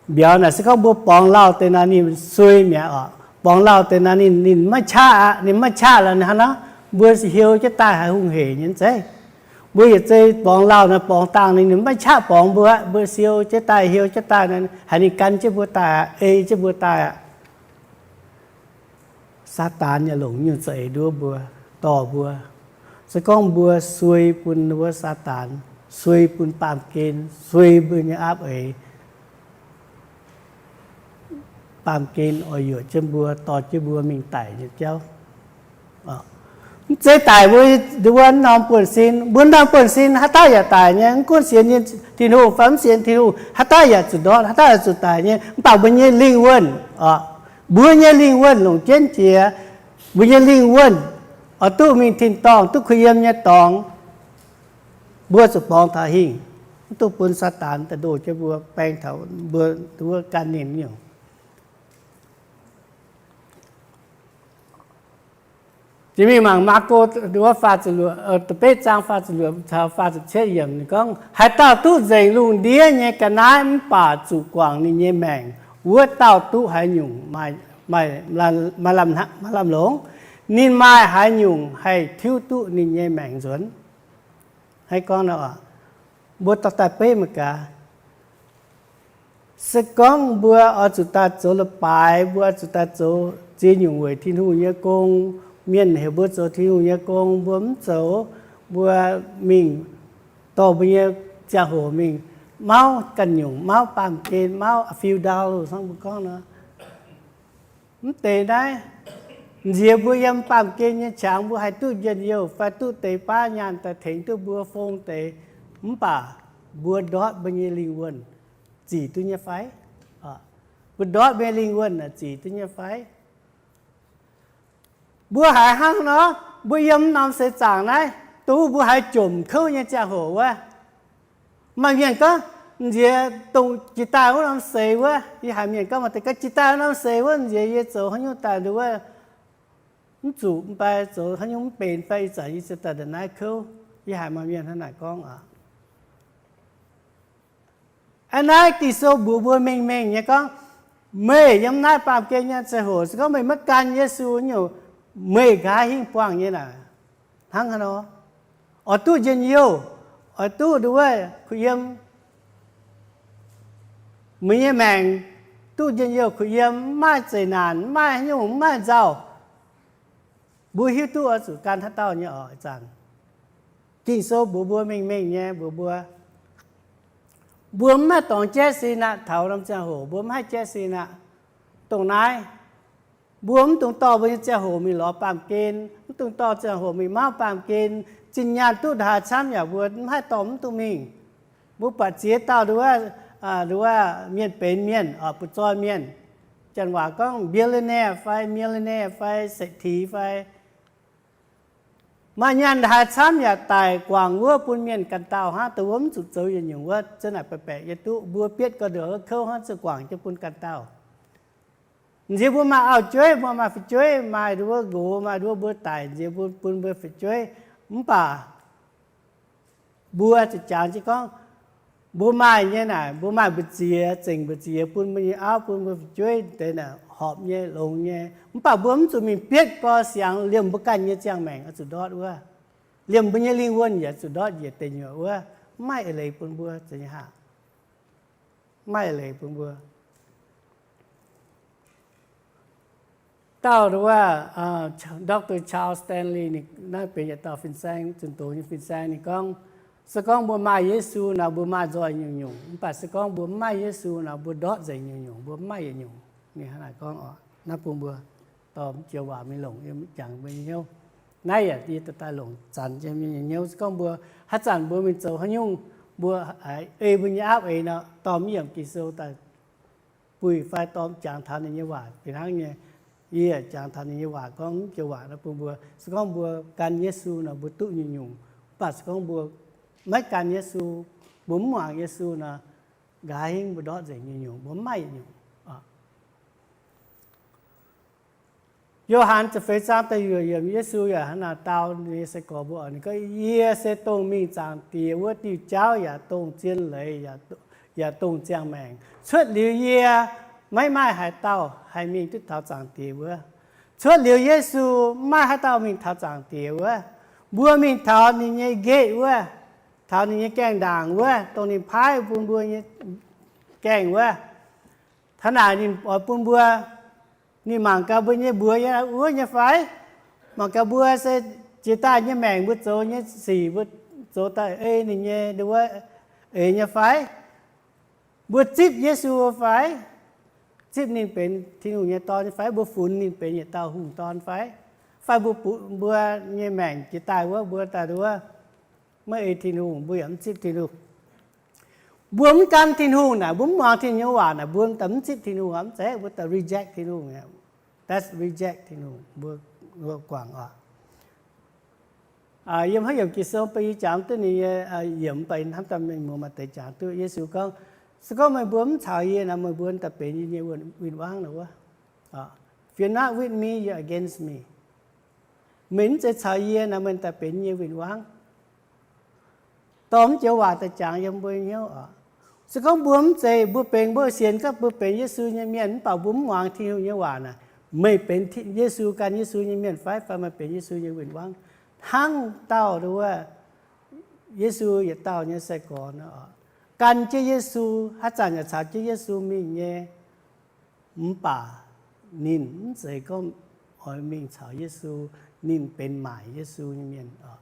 Mbiauz naaic se gorngv mbuo borngz lauh deix naaic ninh suei mi'aqv oc. Borngz lauh deix naaic ninh, ninh maiv qaqv aqv. Ninh maiv qaqv lorqc, ninh hnangv nor, mbuo hieu jienv daaih haiz hungh heic nyei zeiv. Mbuo yietc zei borngz lauh naaic borngz dangh ninh, ninh maiv qaqv borngz mbuo aqv. Mbuo siou jienv daaih, hieu jienv daaih naaic, haiz ninh gan jienv mbuo daaih aqv, ei jienv mbuo daaih aqv. Saadaan yaac longc nyungc za'eix nduov mbuo, dorh mbuo. Se gorngv mbuo suei bun wuov Saadaan, suei bun baamh gen, suei mbuo nyei aapv eix, baamh gen oix yuoqc jienv mbuo, dorh jienv mbuo mingh daic nyei jauv. Mv zeiz daic mbuo, mbuo norm buonv-sin, mbuo norm buonv-sin haaix dauh yaac daic nyei, mv gunv sienx Tin-Hungh fai mv sienx Tin-Hungh, haaix dauh yaac zuqc ndortv, haaix dauh yaac zuqc daic nyei. Mv baac mbuo nyei lingh wuonh, mbuo nyei lingh wuonh longc jienv jiex, mbuo nyei lingh wuonh oix duqv mingh tin-dorngh, duqv kuh yiem nyei dorngx, mbuo zuqc borngz taux hingh, mv duqv bun Saadaan daaih ndoh jienv mbuo, baeng taux mbuo wuov gan ninh nyungc. Jiex mingh mangc Maako wuov faah ziepc luoqc, da'betv zaang faah ziepc luoqc caux faah ziepc cietv yiemc, ninh gorngv, Haaix dauh duqv nzengc lungh ndiev nyei ga'naaiv mv baac zuqc guangc ninh nyei maengc, wuov dauh duqv haaix nyungc maaih, maaih lamh longc? Ninh maaih haaix nyungc haih tiuv duqv ninh nyei maengc nzuonx? Hnangv gorngv nor, mbuo dorh daaih beiv mangc gaax. Se gorngv mbuo oix zuqc daaih zoux leiz-baaix, mbuo oix zuqc daaih zoux ziex nyungc weic Tin-Hungh nyei gong, mienh heuc mbuo zoux Tin-Hungh nyei gong, mbuo mv zoux, mbuo mingh dorh mbuo nyei ziangh hoc mingh, mauv ganh nyungc, mauv baamh gen, mauv a few dollars hnangv mbuo gorngv nor. Mv deix naaiv, nziex mbuo yiem baamh gen nyei qangx mbuo haih duqv njien-youh fai duqv deix baav nyaanh daaih tengx duqv mbuo fong deix, mv baac mbuo ndortv mbuo nyei lingh wuonh zic duqv nyei fai? Mbuo ndortv mbuo nyei lingh wuonh zic duqv nyei fai? Mbuo haiz hnangv nor, mbuo yiem norm seix zaangc naaiv, dongh mbuo haiz jomc kouv nyei ziangh hoc wuov, maaih mienh gorngv, M'nziex dongh jiex daaih wuov norm seix wuov, yie haiz mienh gorngv maaih deix gorngv jiex daaih wuov norm seix wuov, m'nziex yie zoux haaix nyungc daaih nduov, mv zuqc mv baac zoux haaix nyungc mv benx fai ih zanc yie ziouc daaih ndongc naaiv kouv. Yie haiz maaih mienh hnangv naaic gorngv aqv. Aa, naaiv Ging-Sou mbuox mbuo mengh mengh nyei gorngv, meih yiem naaiv baamh gen nyei ziangh hoc, se gorngv meih maiv gan Yesu nyungc, meih nqa'haav hingv buangh nyei naaic. Hnangv haaix nor? Oix duqv njien-youh, oix duqv nduov kuh yiem. Meih nyei maengc duqv njien-youh kuh yiem, mv maaih zeqc naanc, mv maaih haaix nyungc, mv maaih nzauh. Mbuo hiuv duqv oix zuqc gan haaix dauh nyei oc ih zanc. Ging-Sou mbuox mbuo mengh mengh nyei mbuox mbuo, mbuo mv maaih dorngx jaiv sin aqv. Taux norm ziangh hoc mbuo mv haih jaiv sin aqv. Dongh naaiv, mbuo mv dungx dorh mbuo nyei ziangh hoc mingh lorz baamh gen, mv dungx dorh ziangh hoc mingh mauv baamh gen. Zinh nyaanh duqv ndaaih camv yaac mbuo mv haih dorh mv duqv mingh. Mbuo buatc ziex dauh nduov, nduov mienh benx mienh, butv-zoih mienh, janx waac gorngv billionaire fai millionaire fai เศรษฐี fai, maaih nyaanh ndaaih camv yaac daic guangc wuov bun mienh ganh dauh hnangv, dongh wuov mv zuqc zoux yietc nyungc wuov, za'naaic baeqc baeqc yie duqv mbuo bietv ga'nduoc wuov kouv hnangv, zuqc guangc jienv bun ganh dauh. M'nziex mbuo maaih auv-jueiv, mbuo maaih fu'jueiv, maaih nduov nqox, maaih nduov mbuo daic, m'nziex mbuo bun mbuo fu'jueiv. Mv baac mbuo zuqc jangx jienv gorngv, mbuo maaih nyei naaic, mbuo maaih mbu'ziex, zengc mbu'ziex bun mbuo nyei auv, bun mbuo fu'jueiv deix naaic horpc nyei, longx nyei. Mv baac mbuo mv zuqc mingh bietv gau siangx liemh mbuo ganh nyei ziangh maengc oix zuqc ndortv wuov, liemh mbuo nyei lingh wuonh yaac zuqc ndortv njiec deic nyuoqc wuov. Mv maaih eix leiz bun mbuo, zeiz nyei haac? Mv maaih eix leiz bun mbuo. Dauh nduov, Doctor Charles Stanley, ninh naaiv benx yietc dauh fin-saeng, zunh doz nyei fin-saeng. Ninh gorngv, se gorngv mbuo maaih Yesu nor, mbuo maaih nzoih nyungc-nyungc. Mv baac se gorngv mbuo mv maaih Yesu nor, mbuo ndortv nzengc nyungc-nyungc, mbuo mv maaih yietc nyungc. Ninh hnangv naaic gorngv oc. Naaiv bun mbuo dorh mv joux waac mingh longc yiem jangx mbuo nyei hnyouv. Naaiv yaac yie daaih longc zanc yiem nyei hnyouv. Se gorngv mbuo haaix zanc mbuo mingh zoux haaix nyungc, mbuo ei mbuo nyei aapv eix nor, dorh mv yiemc Ging-Sou daaih buih fai dorh jangx taux ninh nyei waac fih hnangv nyei. Yie jangx taux ninh nyei waac gorngv mv joux waac nor bun mbuo. Se gorngv mbuo gan Yesu nor, mbuo duqv nyungc-nyungc. Mv baac se gorngv mbuo maiv gan Yesu, mbuo mv muangx Yesu nor, nqa'haav hingv mbuo ndortv nzengc nyungc-nyungc, mbuo mv maaih yietc nyungc. Yo^han ziepc feix zaang da'nyeic yiemc, Yesu yaac hnangv naaic dau ninh nyei sai-gorx mbuo oc. Ninh gorngv, yie se dongh mingh Zaangc Diex wuov diuh jauv yaac dongh zien leiz yaac dongh ziangh maengc. Cuotv liuz yie, maiv maaih haaix dauh haih mingh duqv taux Zaangc Diex wuov. Cuotv liuz Yesu, maiv maaih haaix dauh mingh taux Zaangc Diex wuov. Mbuo mingh taux ninh nyei nqeqv wuov, taux ninh nyei gaengh ndaangc wuov, dongh ninh paaiv bun mbuo nyei gaengh wuov. Taux naaic ninh oix bun mbuo, ninh mangc gaax mbuo nyei mbuox yiem wuov nyei fai? Mangc gaax mbuo se jiex daaih nyei maengc mbuo zoux nyei sic, mbuo zoux daaih ei ninh nyei wuov eix nyei fai? Mbuo zipv Yesu fai? Zipv ninh benx Tin-Hungh nyei Dorn nyei fai? Mbuo funx ninh benx yietc dauh hungh dorn fai? Fai mbuo, mbuo nyei maengc jiex daaih wuov, mbuo daaih wuov maiv ei Tin-Hungh, mbuo yaac mv zipv Tin-Hungh. Mbuo mv gan Tin-Hungh naaic, mbuo mv muangx Tin-Hungh nyei waac naaic, mbuo daaih mv zipv Tin-Hungh, mv zeiz, mbuo daaih reject Tin-Hungh. That's reject Tin-Hungh. Mbuo guangc oc. Yiem haaix yiemc Ging-Sou bun yie jangx duqv ninh nyei yiemc, mv baac hnamv daaih mienh muoz maaih deix jangx duqv. Yesu gorngv, se gorngv meih mbuo mv caux yie nor, meih mbuo daaih benx yie nyei win-wangv nor wuov. If you're not with me, you're against me. Meih mv zeiz caux yie nor, meih daaih benx yie nyei win-wangv. Dorh mv joux waac daaih jangx yiem mbuo hnyouv oc. Se gorngv mbuo mv zeiz, mbuo benx, mbuo sienx gorngv mbuo benx Yesu nyei mienh, mv baac mbuo mv muangx Tin-Hungh nyei waac naaic, meih benx Yesu, gan Yesu nyei mienh fai? Fai meih benx Yesu nyei win-wangv? Hnangv dauh nduov, Yesu yietc dauh nyei sai-gorx nor, gan jienv Yesu, haaix zanc yaac caux jienv Yesu mingh nyei, mv baac ninh mv zeiz gorngv oix mingh caux Yesu, ninh benx maaic Yesu nyei mienh oc.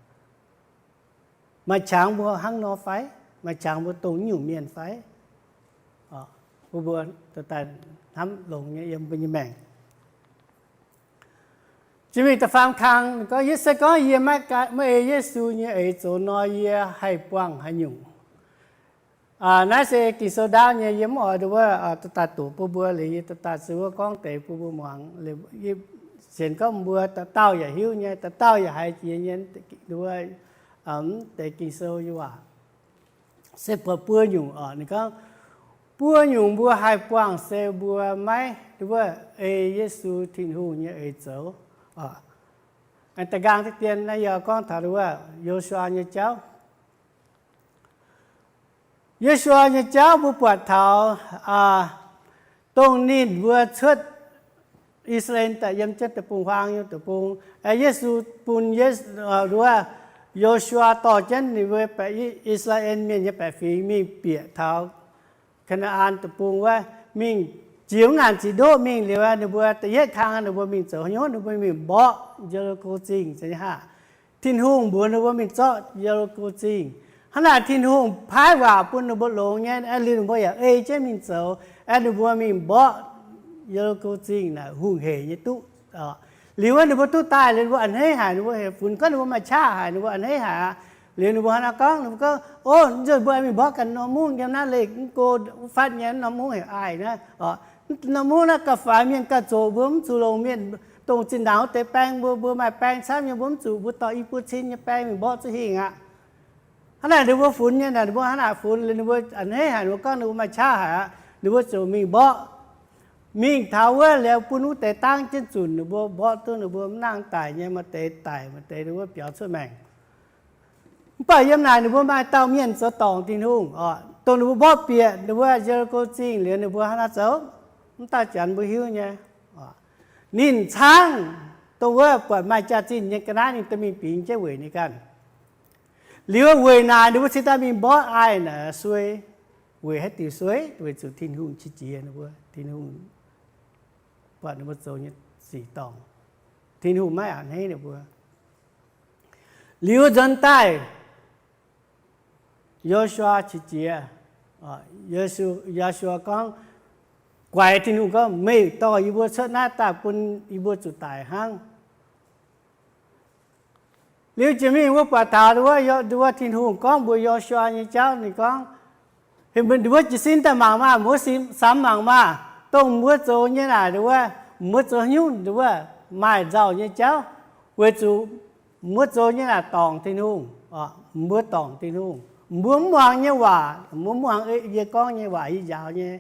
Maaih qangx mbuo hnangv nor fai? Maaih qangx mbuo dongh nyungc mienh fai? Mbuo, mbuo daaih hnamv longx nyei yiem mbuo nyei maengc. Jiex mingh da'faam kang gorngv, yie se gorngv yie maiv ei Yesu nyei eix zoux nor, yie haih buangh haaix nyungc? Naaiv se Ging-Sou ndaauv nyei, yie mv oix nduov daaih doqc bun mbuo, liuz yie daaih zuqc wuov gorngv deix bun mbuo muangx. Sienx gorngv mbuo dauh dauh yaac hiuv nyei, dauh dauh yaac haiz jiex nyei, nduov deix Ging-Sou nyei waac. se buatc buo nyungc oc. Ninh gorngv, buo nyungc mbuo haih buangh se mbuo maiv wuov ei Yesu Tin-Hungh nyei eix zoux. Da'nqaang deix dien naaiv yaac gorngv taux wuov Yo^su^waa nyei jauv. Yo^su^waa nyei jauv mbuo buatc taux dongh ninh mbuo cuotv I^saa^laa^en daaih yiem jienv deic-bung-huaang nyei deic-bung, Yesu bun wuov Yo^su^waa dorh jienv ninh mbuo I^saa^laa^en Mienh nyei baeqc fingx mingh bieqc taux Kaa^naa^an deic-bung wuov, mingh jiex wuov ngaanc ziqc ndoqv mingh liuz, ninh mbuo da'yietv kang ninh mbuo mingh zoux haaix nyungc? Ninh mbuo mingh mborqv Ye^li^ko Zingh, zeiz nyei haah? Tin-Hungh mbuox ninh mbuo mingh zorqv Ye^li^ko Zingh. Hnangv naaic Tin-Hungh paaiv waac bun ninh mbuo longx nyei, aengx liuz ninh mbuo yaac ei jienv mingh zoux, aengx ninh mbuo mingh mborqv Ye^li^ko Zingh naaic hungh heic nyei duqv. Liuz wuov ninh mbuo duqv daaih liuz, ninh mbuo a'hneiv haic, ninh mbuo heuc funx gorngv ninh mbuo maaih qaqv haic, ninh mbuo a'hneiv haic aqv. Liuz ninh mbuo hnangv naaiv gorngv, ninh mbuo gorngv, O, nzunc mbuo mingh mborqv ganh norm mungv yiem naaiv leih mv go fatv nyei norm mungv heuc Aih naaiv. Norm mungv naaiv gauh faix mienh gauh zoqc, mbuo mv zuqc longc mienh dongh zinh ndaangc wuov deix baeng mbuo, mbuo maaih baeng camv nyei, mbuo mv zuqc, mbuo dorh i buo cin nyei baeng mingh mborqv zuqc hingh aqv. Hnangv naaic ninh mbuo funx nyei naaic, ninh mbuo hnangv naaic funx liuz ninh mbuo a'hneiv haic, ninh mbuo gorngv ninh mbuo maaih qaqv haic aqv. Ninh mbuo ziouc mingh mborqv. Mingh taux wuov liuz bun wuov deix dangv jienv zunc, ninh mbuo mborqv duqv ninh mbuo mv nangh daic nyei, maaih deix daic, maaih deix ninh mbuo biaux cuotv maengc. Mv baac yiem naaic ninh mbuo maaih dauh mienh zoux dorngc Tin-Hungh oc, dongh ninh mbuo mborqv bieqc ninh mbuo Ye^li^ko Zingh liuz ninh mbuo hnangv naaiv zoux, mv dauh Janx mbuo hiuv nyei. Ninh caangv dongh wuov buatc maaih jaax-zinh nyei ga'naaiv ninh dorh mingh bingx jienv weic ninh ganh. Liuz weic naaic ninh mbuo cingx daaih mingh mborqv Aih naaic suei. Weic haaix diuc suei? Weic zuqc Tin-Hungh qiex jiez ninh mbuo. Tin-Hungh buatc ninh mbuo zoux nyei sic dorngc. Tin-Hungh maiv a'hneiv ninh mbuo. Liuz nzuonx daaih, Yo^su^waa qiex jiez, Yo^su^waa gorngv, guaix Tin-Hungh gorngv, Meih dorh yie mbuo cuotv naaiv daaih bun yie mbuo zuqc daic hnangv. Liuz jiex mingh wuov buatc taux wuov, wuov Tin-Hungh gorngv mbuox Yo^su^waa nyei jauv, ninh gorngv, Heuc mbuo jiez sin daaih mangc maah, mbuo samx mangc maah, dongh mbuo zoux nyei naaic wuov, mbuo zoux haaix nyungc wuov maaih nzauh nyei jauv, weic zuqc mbuo zoux nyei naaic dorngc Tin-Hungh. Mbuo dorngc Tin-Hungh, mbuo mv muangx nyei waac, mbuo mv muangx yie gorngv nyei waac, yie njaaux nyei.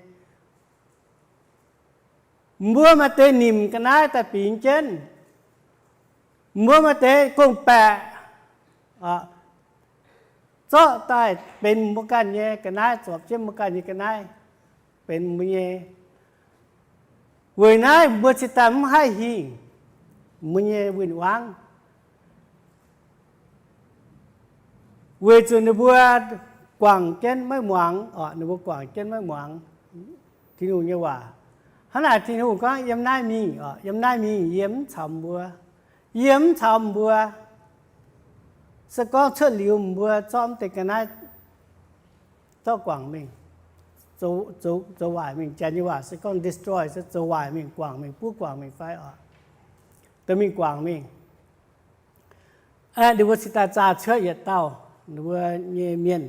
Mbuo maaih deix nimc ga'naaiv daaih bingx jienv. Mbuo maaih deix gorngv-baeqc zorqv daaih benx mbuo ganh nyei ga'naaiv, zorpc jienv mbuo ganh nyei ga'naaiv benx mbuo nyei. Weic naaiv mbuo cingx daaih mv haih hingh mbuo nyei win-wangv. Weic zuqc ninh mbuo guangc jienv maiv muangx, ninh mbuo guangc jienv maiv muangx Tin-Hungh nyei waac. Hnangv naaic Tin-Hungh gorngv, Yiem naaiv mingh, yiem naaiv mingh, yie mv caux mbuo, yie mv caux mbuo. Se gorngv cuotv liuz mbuo zorqv mv deix ga'naaiv zorqv guangc mingh, zoux waaic mingh. Janx nyei waac se gorngv destroy, se zoux waaic mingh, guangc mingh, buov guangc mingh fai oc, dorh mingh guangc mingh. Ninh mbuo cingx daaih zaah cuotv yietc dauh ninh mbuo nyei mienh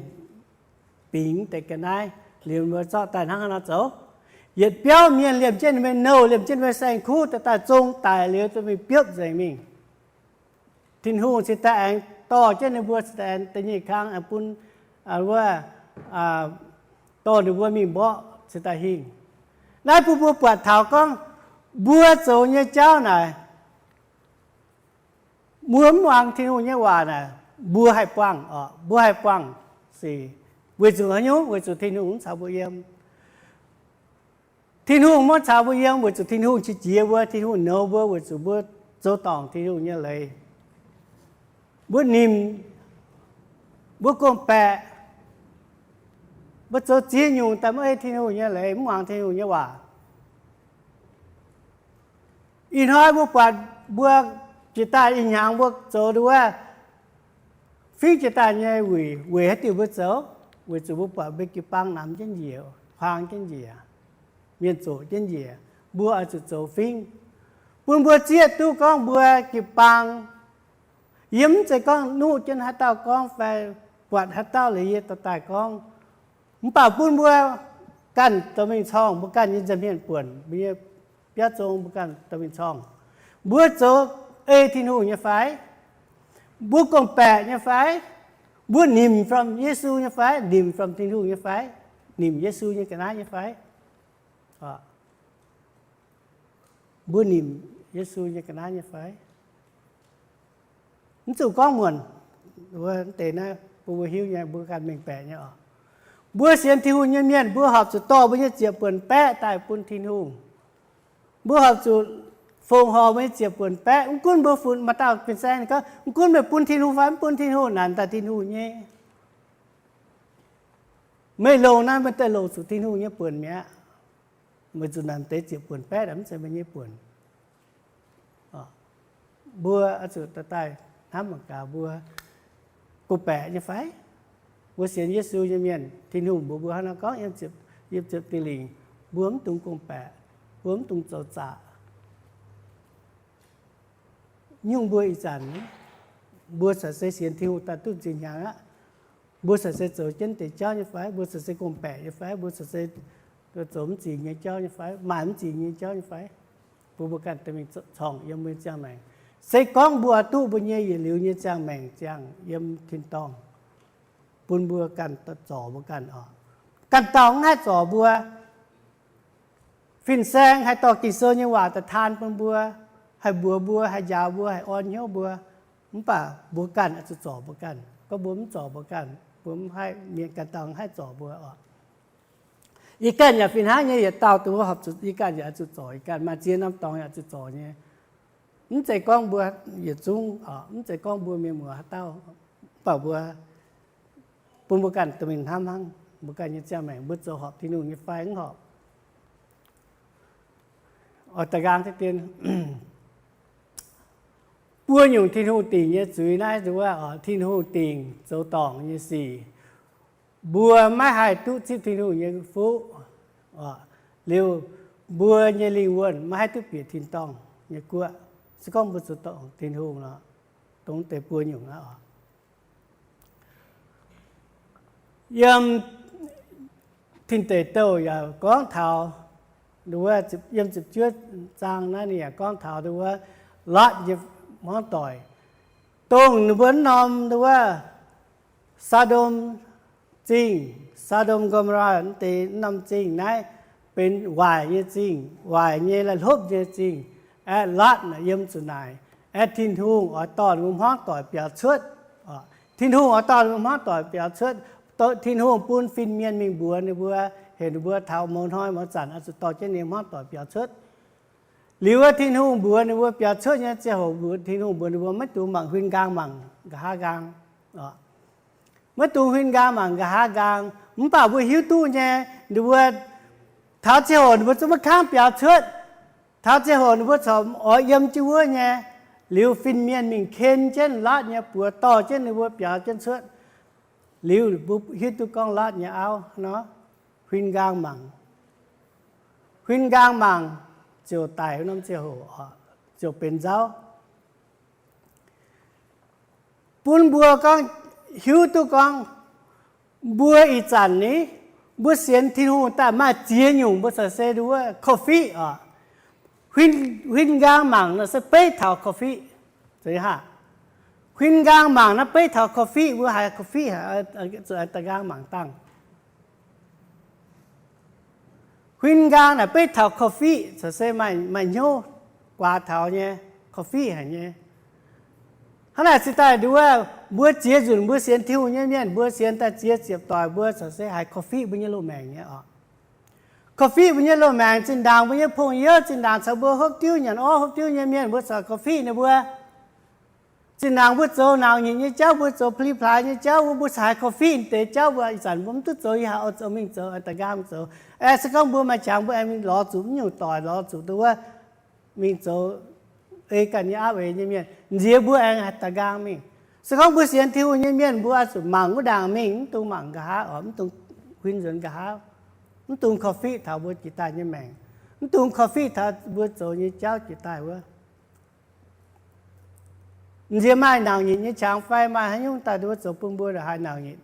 bingx deix ga'naaiv liuz, ninh mbuo zorqv daaih hnangv haaix nor zoux. Yietc biauv mienh liemh jienv ninh mbuo nyei nouh, liemh jienv ninh mbuo nyei saeng-kuv, daaih zong daic liuz dorh mingh biopv nzengc mingh. Tin-Hungh cingx daaih aengx dorh jienv ninh mbuo cingx daaih aengx da'nyeic kang aengx bun wuov, dorh ninh mbuo mingh mborqv cingx daaih hingh. Naaiv bun mbuo buatc taux gorngv mbuo zoux nyei jauv naaic, mbuo mv muangx Tin-Hungh nyei waac naaic, mbuo haih buangh oc, mbuo haih buangh sic, weic zuqc haaix nyungc? Weic zuqc Tin-Hungh mv caux mbuo yiem. Tin-Hungh maiv caux mbuo yiem weic zuqc Tin-Hungh qiex jiez mbuo, Tin-Hungh nouz mbuo weic zuqc mbuo zoux dorngc Tin-Hungh nyei leiz. Mbuo nimc, mbuo gorngv-baeqc, mbuo zoux ziex nyungc daaih maiv ei Tin-Hungh nyei leiz, mv muangx Tin-Hungh nyei waac. Ih hnoi mbuo buatc mbuo jiex daaih ih hnyangx mbuo zoux nduov fingx jiex daaih nyei wuic, weic haaix diuc mbuo zoux? Weic zuqc mbuo buatc mbuo jiu-baang namx jienv njiec, huaang jienv njiec, mienh zoqc jienv njiec, mbuo oix zuqc zoux fingx bun mbuo zieqv duqv gorngv mbuo jiu-baang yiem, mv zeiz gorngv nuqv jienv haaix dauh gorngv fai buatc haaix dauh liuz yie dorh daaih gorngv. Mv baac bun mbuo ganh dorh mingh corngh mbuo ganh nyei nza'hmien buonc, mbuo nyei biauv zong mbuo ganh dorh mingh corngh. Mbuo zoux ei Tin-Hungh nyei fai? Mbuo gorngv-baeqc nyei fai? Mbuo nimc from Yesu nyei fai? Nimc from Tin-Hungh nyei fai? Nimc Yesu nyei ga'naaiv nyei fai? Mbuo nimc Yesu nyei ga'naaiv nyei fai? Mv zuqc gorngv muonc, wuov deix naaiv bun mbuo hiuv nyei, mbuo ganh mengh baeqc nyei oc. Mbuo sienx Tin-Hungh nyei mienh, mbuo horpc zuqc dorh mbuo nyei ziepc buonc baeqv daaih bun Tin-Hungh. Mbuo horpc zuqc fongc horc mbuo nyei ziepc buonc baeqv. Mv gunv mbuo funx, maaih dauh fin-saeng gorngv, mv gunv meih bun Tin-Hungh fai mv bun Tin-Hungh, naaic daaih Tin-Hungh nyei. Meih longc naaiv, meih daaih longc zuqc Tin-Hungh nyei buonc mi'aqv. Meih zuqc naaic deix ziepc buonc baeqv mv zeiz meih nyei buonc. Mbuo oix zuqc daaih hnamv mangc gaax, mbuo gong-baeqc nyei fai? Mbuo sienx Yesu nyei mienh, Tin-Hungh mbuox mbuo hnangv nor gorngv yiem Ziepc Dingh Lingc, mbuo mv dungx gong-baeqc, mbuo mv dungx zoux zaqc. Nyungc mbuo ih zanc mbuo caux se sienx Tin-Hungh daaih duqv nziux hnyangx aqv, mbuo caux se zoux jienv deix jauv nyei fai? Mbuo caux se gong-baeqc nyei fai? Mbuo caux se zoux mv zingx nyei jauv nyei fai? Maaih mv zingx nyei jauv nyei fai? Bun mbuo ganh dorh mingh corngh yiem mbuo nyei ziangh maengc. Se gorngv mbuo duqv mbuo nyei yietc liuz nyei ziangh maengc ziangh yiem tin-dorngh, bun mbuo ganh zorc mbuo ganh oc. Ganh dauh mv haih zorc mbuo. Fin-saeng haih dorh Ging-Sou nyei waac daaih taan bun mbuo, haih mbuox mbuo, haih njaaux mbuo, haih orn hnyouv mbuo. Mv baac mbuo ganh oix zuqc zorc mbuo ganh. Gorngv mbuo mv zorc mbuo ganh, mbuo mv haih, mienh ganh dauh mv haih zorc mbuo oc. Yie ganh yaac fih hnangv nyei, yietc dauh dongh wuov horpc zuqc yie ganh yaac oix zuqc zorc yie ganh. Maaih ziex norm dorngx yaac oix zuqc zorc nyei. Mv zeiz gorngv mbuo yietc zungv, mv zeiz gorngv mbuo mienh muoz haaix dauh, mv baac mbuo, bun mbuo ganh dorh mingh hnamv hnangv, mbuo ganh nyei ziangh maengc mbuo zoux horpc Tin-Hungh nyei fai mv horpc. Oix da'nqaang deix dien, buo nyungc Tin-Hungh dingc nyei zuiz naaiv, wuov Tin-Hungh dingc zoux dorngc nyei sic. Mbuo maiv haih duqv zipv Tin-Hungh nyei fuqv, liuz mbuo nyei lingh wuonh maiv haih duqv bieqc tin-dorngh nyei guoqv. Se gorngv mbuo zoux dorngc Tin-Hungh nor, dongh deix buo nyungc aqv oc. Yiem Tin Deic Douh yaac gorngv taux, yiem ziepc juov zaang naaiv ninh yaac gorngv taux wuov Lotv nyei hmuangv doic, dongh ninh mbuo norm wuov Saa^ndom Zingh, Saa^ndom Go^mo^laa deix norm zingh naaiv benx waaic nyei zingh, waaic nyei la'hlopv nyei zingh. Aeqv, Lotv yiem zuqc naaic, aeqv, Tin-Hungh oix dorh ninh mbuo hmuangv doic biaux cuotv. Tin-Hungh oix dorh ninh mbuo hmuangv doic biaux cuotv. Tin-Hungh bun fin-mienh mingh mbuox ninh mbuo, heuc ninh mbuo taux mouz hnoi mouz zanc oix zuqc dorh jienv ninh hmuangv doic biaux cuotv. Liuz wuov Tin-Hungh mbuox ninh mbuo biaux cuotv nyei ziangh hoc, Tin-Hungh mbuox ninh mbuo maiv dungx mangc huin nqaang mangc nqa'haav nqaang. Maiv dungx huin nqaang mangc nqa'haav nqaang. Mv baac mbuo hiuv duqv nyei, ninh mbuo taux ziangh hoc ninh mbuo zungv maiv kangv biaux cuotv. Taux ziangh hoc ninh mbuo corc oix yiem jienv wuov nyei. Liuz fin-mienh mingh ken jienv Lotv nyei buoz, dorh jienv ninh mbuo biaux jienv cuotv. Liuz mbuo hiuv duqv gorngv Lotv nyei auv nor, huin nqaang mangc. Huin nqaang mangc ziouc daic wuov norm ziangh hoc, ziouc benx nzauv. Bun mbuo gorngv hiuv duqv gorngv, mbuo ih zanc ni, mbuo sienx Tin-Hungh daaih maaih ziex nyungc mbuo caux se wuov korv-fiqv oc. Huin nqaang mangc nor se beiv taux korv-fiqv. Huin nqaang mangc naaiv beiv taux korv-fiqv, mbuo haiz korv-fiqv haic, zuqc da'nqaang mangc dangh. Huin nqaang naaic beiv taux korv-fiqv, caux se maaih hnyouv guaax taux nyei, korv-fiqv haic nyei. Hnangv naaic cingx daaih nduov, mbuo ziex nzunc mbuo sienx Tin-Hungh nyei mienh, mbuo sienx daaih ziex ziepc doic, mbuo caux se haiz korv-fiqv mbuo nyei loz-maengc nyei oc. Korv-fiqv mbuo nyei loz-maengc, zinh ndaangc mbuo nyei pong-youv, zinh ndaangc caux mbuo hopv diuv nyanc orv hopv diuv nyei mienh, mbuo caux korv-fiqv ninh mbuo. Zinh ndaangc mbuo zoux nauz nyitc nyei jauv, mbuo zoux pli-plaaix nyei jauv, mbuo caux haiz korv-fiqv deix jauv, mbuo ih zanc mbuo mv duqv zoux, yie haiz oix zoux mingh zoux, da'nqaang zoux. Aeqv, se gorngv mbuo maaih qangx mbuo aengx mingh lorz zuqc mv nyungc doic, lorz zuqc nduov mingh zoux ei ganh nyei aapv eix nyei mienh, nziex mbuo aengx haaix da'nqaang mingh. Se gorngv mbuo sienx Tin-Hungh nyei mienh, mbuo oix zuqc mangc wuov ndaangc mingh, mv dungx mangc nqa'haav oc, mv dungx huin nzuonx nqa'haav, mv dungx korv-fiqv taux mbuo jiex daaih nyei maengc, mv dungx korv-fiqv taux mbuo zoux nyei jauv jiex daaih wuov. Nziex maaih nauz nyitc nyei qangx fai maaih haaix nyungc daaih nduov zoux bun mbuo ndongc haaix nauz nyitc,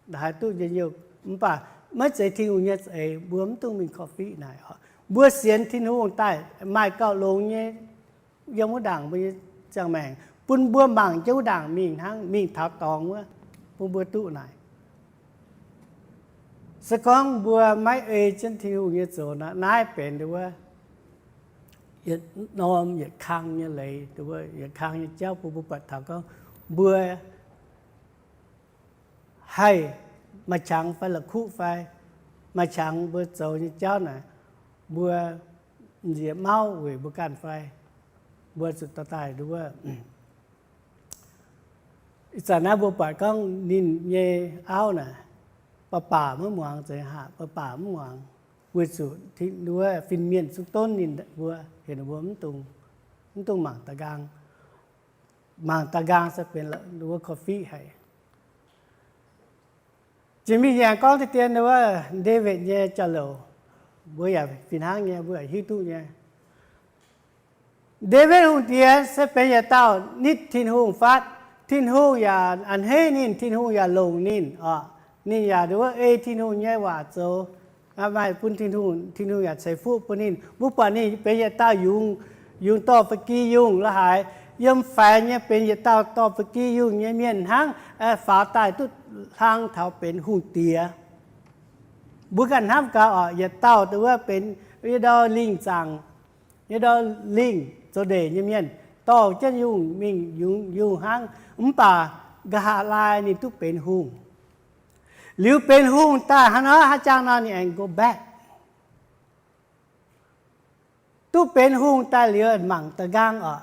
ndongc haaix duqv njien-youh, mv baac maiv zeiz Tin-Hungh nyei za'eix, mbuo mv dungx mingh korv-fiqv naaic oc. Mbuo sienx Tin-Hungh daaih maaih gauh longx nyei yiem wuov ndaangc mbuo nyei ziangh maengc, bun mbuo mangc jienv wuov ndaangc mingh hnangv, mingh taux dorngx wuov. bun mbuo duqv naaic. Se gorngv mbuo maiv ei jienv Tin-Hungh nyei zoux nor, naaiv benx wuov yietc norm yietc kang nyei leiz, yietc kang nyei jauv bun mbuo buatc taux gorngv mbuo haih maaih qangx fai la'kuqv fai maaih qangx mbuo zoux nyei jauv naaic, mbuo nziex mauv weic mbuo ganh fai mbuo zuqc dorh daaih nduov. Ih zanc naaiv mbuo buatc gorngv ninh nyei auv naaic, baac baac maiv muangx, zeiz haac baac baac maiv muangx, weic zuqc nduov fin-mienh zungv donv ninh mbuo, heuc ninh mbuo mv dungx mangc da'nqaang. Mangc da'nqaang se benx nduov korv-fiqv haic. Jiex mingh yie aengx gorngv deix dien wuov Ndaawitv nyei jauv-louc, mbuo yaac fih hnangv nyei, mbuo yaac hiuv duqv nyei. Ndaawitv Hungh Diex se benx yietc dauh nitv Tin-Hungh fatv. Tin-Hungh yaac a'hneiv ninh, Tin-Hungh yaac longc ninh oc. Ninh yaac nduov ei Tin-Hungh nyei waac zoux, maaih bun Tin-Hungh, Tin-Hungh yaac ceix fuqv bun ninh. Mbuo buatc ninh benx yietc dauh yungz, yungz dorh fa'gi yungh la'haaix, yiem faix nyei benx yietc dauh dorh fa'gi yungh nyei mienh hnangv, faaux daaih duqv hlang taux benx hungh diex. Mbuo ganh hnamv gaax oc, yietc dauh nduov benx yietc ndau lingh zaangc, yietc ndau lingh zoux ndeic nyei mienh, dorh jienv yungh mingh yungz yungh hnangv, mv baac nqa'haav laai ninh duqv benx hungh. Liuz benx hungh daaih hnangv nor, haaix jangx nor ninh aengx go back. Duqv benx hungh daaih liuz mangc da'nqaang oc.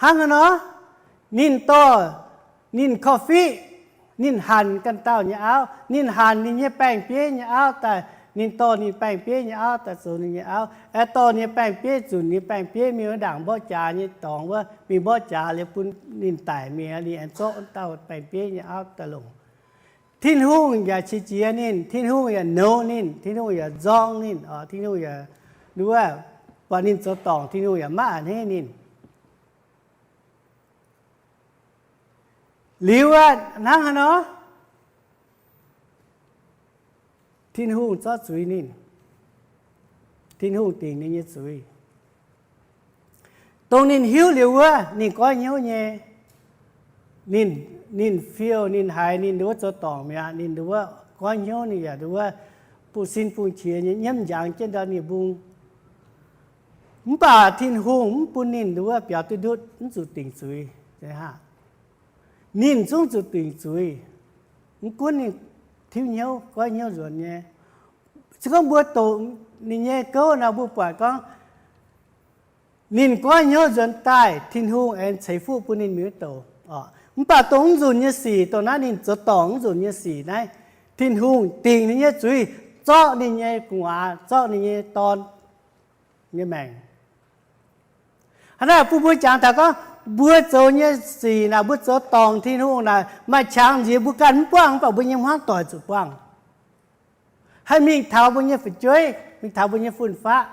Hnangv haaix nor, ninh dorh, ninh korv-fiqv, ninh hanc ganh dauh nyei auv, ninh hanc ninh nyei baeng-bieiv nyei auv daaih, ninh dorh ninh baeng-bieiv nyei auv daaih zoux ninh nyei auv, aengx dorh ninh nyei baeng-bieiv zunc ninh baeng-bieiv mingh wuov ndaangc mborqv jaax nyei dorngx wuov, mingh mborqv jaax liuz bun ninh daic mi'aqv, ninh aengx zorqv wuov dauh baeng-bieiv nyei auv daaih longc. Tin-Hungh yaac qiex jiez ninh, Tin-Hungh yaac nouz ninh, Tin-Hungh yaac nzorng ninh, Tin-Hungh yaac nduov, buatc ninh zoux dorngc, Tin-Hungh yaac maiv a'hneiv ninh. Liuz aqv, hnangv haaix nor, Tin-Hungh zorqv zuiz ninh. Tin-Hungh dingc ninh nyei zuiz. Dongh ninh hiuv liuz wuov, ninh goiv hnyouv nyei. Ninh, ninh fiou, ninh haiz ninh nduov zoux dorngc mi'aqv, ninh nduov goiv hnyouv, ninh yaac nduov bungx sin bungx qiex nyei nyiemv njangx jienv ndau ninh mbung. Mv baac Tin-Hungh mv bun ninh nduov biaux duqv ndutv, mv zuqc dingc zuiz. Ninh zungv zuqc dingc zuiz. Mv gunv ninh tiuv hnyouv, goiv hnyouv nzuonx nyei. Se gorngv mbuo doqc ninh nyei gouv nor, mbuo buatc gorngv ninh goiv hnyouv nzuonx daaih, Tin-Hungh aengx ceix fuqv bun ninh mingh wuov douc. Mv baac dongh mv nzunc nyei sic, dongh naaiv ninh zoux dorngc mv nzunc nyei sic naaiv, Tin-Hungh dingc ninh nyei zuiz, zorqv ninh nyei gu'nguaaz, zorqv ninh nyei dorn nyei maengc. Hnangv naaic bun mbuo jangx taux gorngv mbuo zoux nyei sic naaic, mbuo zoux dorngc Tin-Hungh naaic, maaih qangx nziex mbuo ganh mv buangh, mv baac mbuo nyei hmuangv doic zuqc buangh. Haih mingh taux mbuo nyei fu'jueiv, mingh taux mbuo nyei fun-faqv.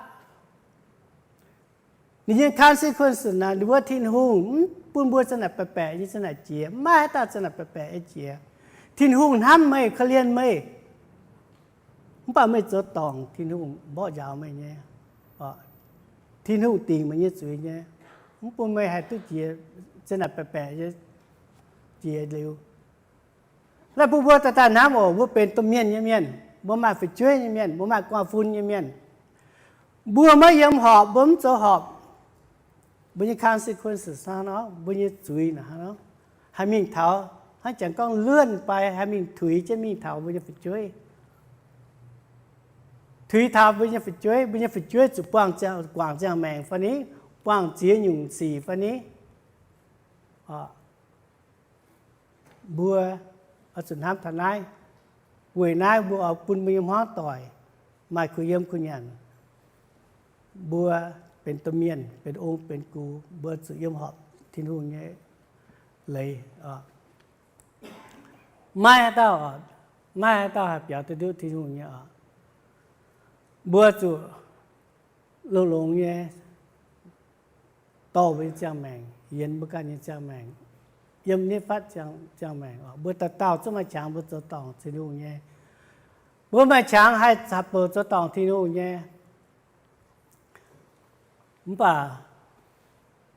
Ninh nyei consequence naaic, ninh mbuo Tin-Hungh mv bun mbuo zanc naaic baeqc-baeqc nyei zanc naaic jiex, maiv haaix dauh zanc naaic baeqc-baeqc nyei jiex. Tin-Hungh hnamv meih, korv-lienh meih, mv baac meih zoux dorngc Tin-Hungh mborqv njaaux meih nyei. Tin-Hungh dingc meih nyei zuiz nyei, mv bun meih haih duqv jiex zanc naaic baeqc-baeqc nyei jiex liuz. Naaiv bun mbuo daaih daaih hnamv oc, mbuo benx domh mienh nyei mienh, mbuo maaih fu'jueiv nyei mienh, mbuo maaih gu'nguaaz-fun nyei mienh. Mbuo maiv yiem horpc, mbuo mv zoux horpc, mbuo nyei consequence hnangv nor, mbuo nyei zuiz naaic hnangv nor, haih mingh taux, hnangv jangx gorngv luonv fai haih mingh tuix jienv mingh taux mbuo nyei fu'jueiv. Tuix taux mbuo nyei fu'jueiv, mbuo nyei fu'jueiv zuqc buangh ziangh, guangc ziangh maengc fai ni, buangh ziex nyungc sic fai ni. Mbuo oix zuqc hnamv taux naaiv. Weic naaiv mbuo oix bun mbuo nyei hmuangv doic maaih kuh yiem kuh nyanc. Mbuo benx domh mienh, benx ong, benx gux, mbuo zuqc yiem horpc Tin-Hungh nyei leiz. Maiv haaix dauh, maiv haaix dauh haih biaux duqv ndutv Tin-Hungh nyei oc. Mbuo zuqc longx longx nyei dorh mbuo nyei ziangh maengc, yienx mbuo ganh nyei ziangh maengc, yiem nitv fatv ziangh maengc oc. Mbuo dauh dauh zungv maaih qangx mbuo zoux dorngc Tin-Hungh nyei. Mbuo maaih qangx haih caqv-bouc zoux dorngc Tin-Hungh nyei. Mv baac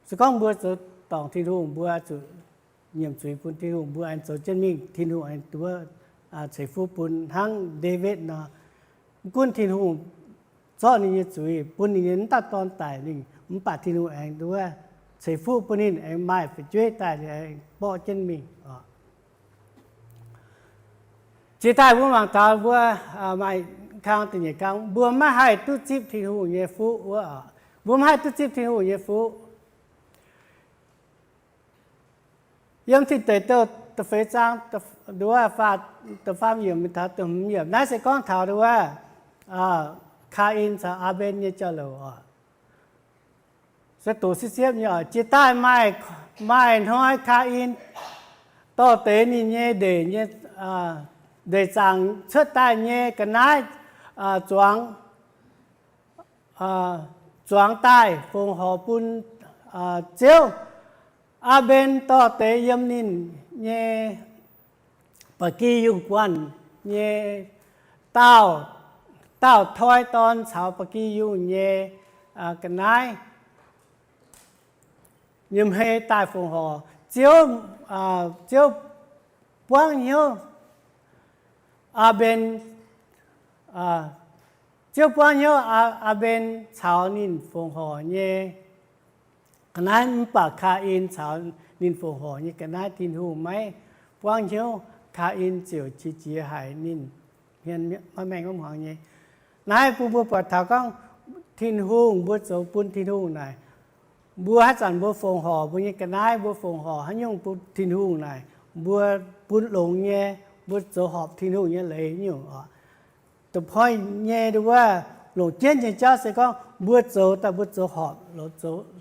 se gorngv mbuo zoux dorngc Tin-Hungh, mbuo zuqc nyiemc zuiz bun Tin-Hungh, mbuo aengx zoux jienv mingh, Tin-Hungh aengx duqv ceix fuqv bun hnangv Ndaawitv nor. Mv gunv Tin-Hungh zorqv ninh nyei zuiz bun ninh nyei wuov dauh dorn daic mingh, mv baac Tin-Hungh aengx duqv ceix fuqv bun ninh, aengx maaih fu'jueiv daaih, ninh aengx borqv jienv mingh oc. Jiex daaih mbuo mangc taux mbuo maaih kang da'nyeic kang, mbuo maiv haih duqv zipv Tin-Hungh nyei fuqv wuov oc. Mbuo maiv haih duqv zipv Tin-Hungh nyei fuqv. Yiem Tin Deic Douh da'feix zaang, da'faam yiemc mingh taux da'hmz yiemc naaiv se gorngv taux wuov Kaa^in caux Aa^mben nyei jauv-louc oc. Se doqc sipv siepv nyei oc. Jiex daaih maaih, maaih hnoi Kaa^in dorh deix ninh nyei ndeic nyei, ndeic zaangc cuotv daaih nyei ga'naaiv zuangx, zuangx daaih fongc horc bun Ziouv. Aa^mben dorh deix yiem ninh nyei ba'gi yungh guanh nyei daauh, daauh toi dorn caux ba'gi yungh nyei ga'naaiv nyiemc hei daaih fongc horc. Ziouv, Ziouv buangv hnyouv Aa^mben, Ziouv buangv hnyouv Aa^mben caux ninh fongc horc nyei ga'naaiv, mv baac Kaa^in caux ninh fongc horc nyei ga'naaiv Tin-Hungh maiv buangv hnyouv. Kaa^in ziouc qiex jiez haic ninh hmien maiv maengh maiv hmuangx nyei. Naaiv bun mbuo buatc taux gorngv Tin-Hungh, mbuo zoux bun Tin-Hungh naaic, mbuo haaix zanc mbuo fongc horc mbuo nyei ga'naaiv, mbuo fongc horc haaix nyungc bun Tin-Hungh naaic, mbuo bun longx nyei, mbuo zoux horpc Tin-Hungh nyei leiz nyungc oc. Da'poi nyei nduov, longc jienv nyei jauv se gorngv mbuo zoux daaih mbuo zoux horpc,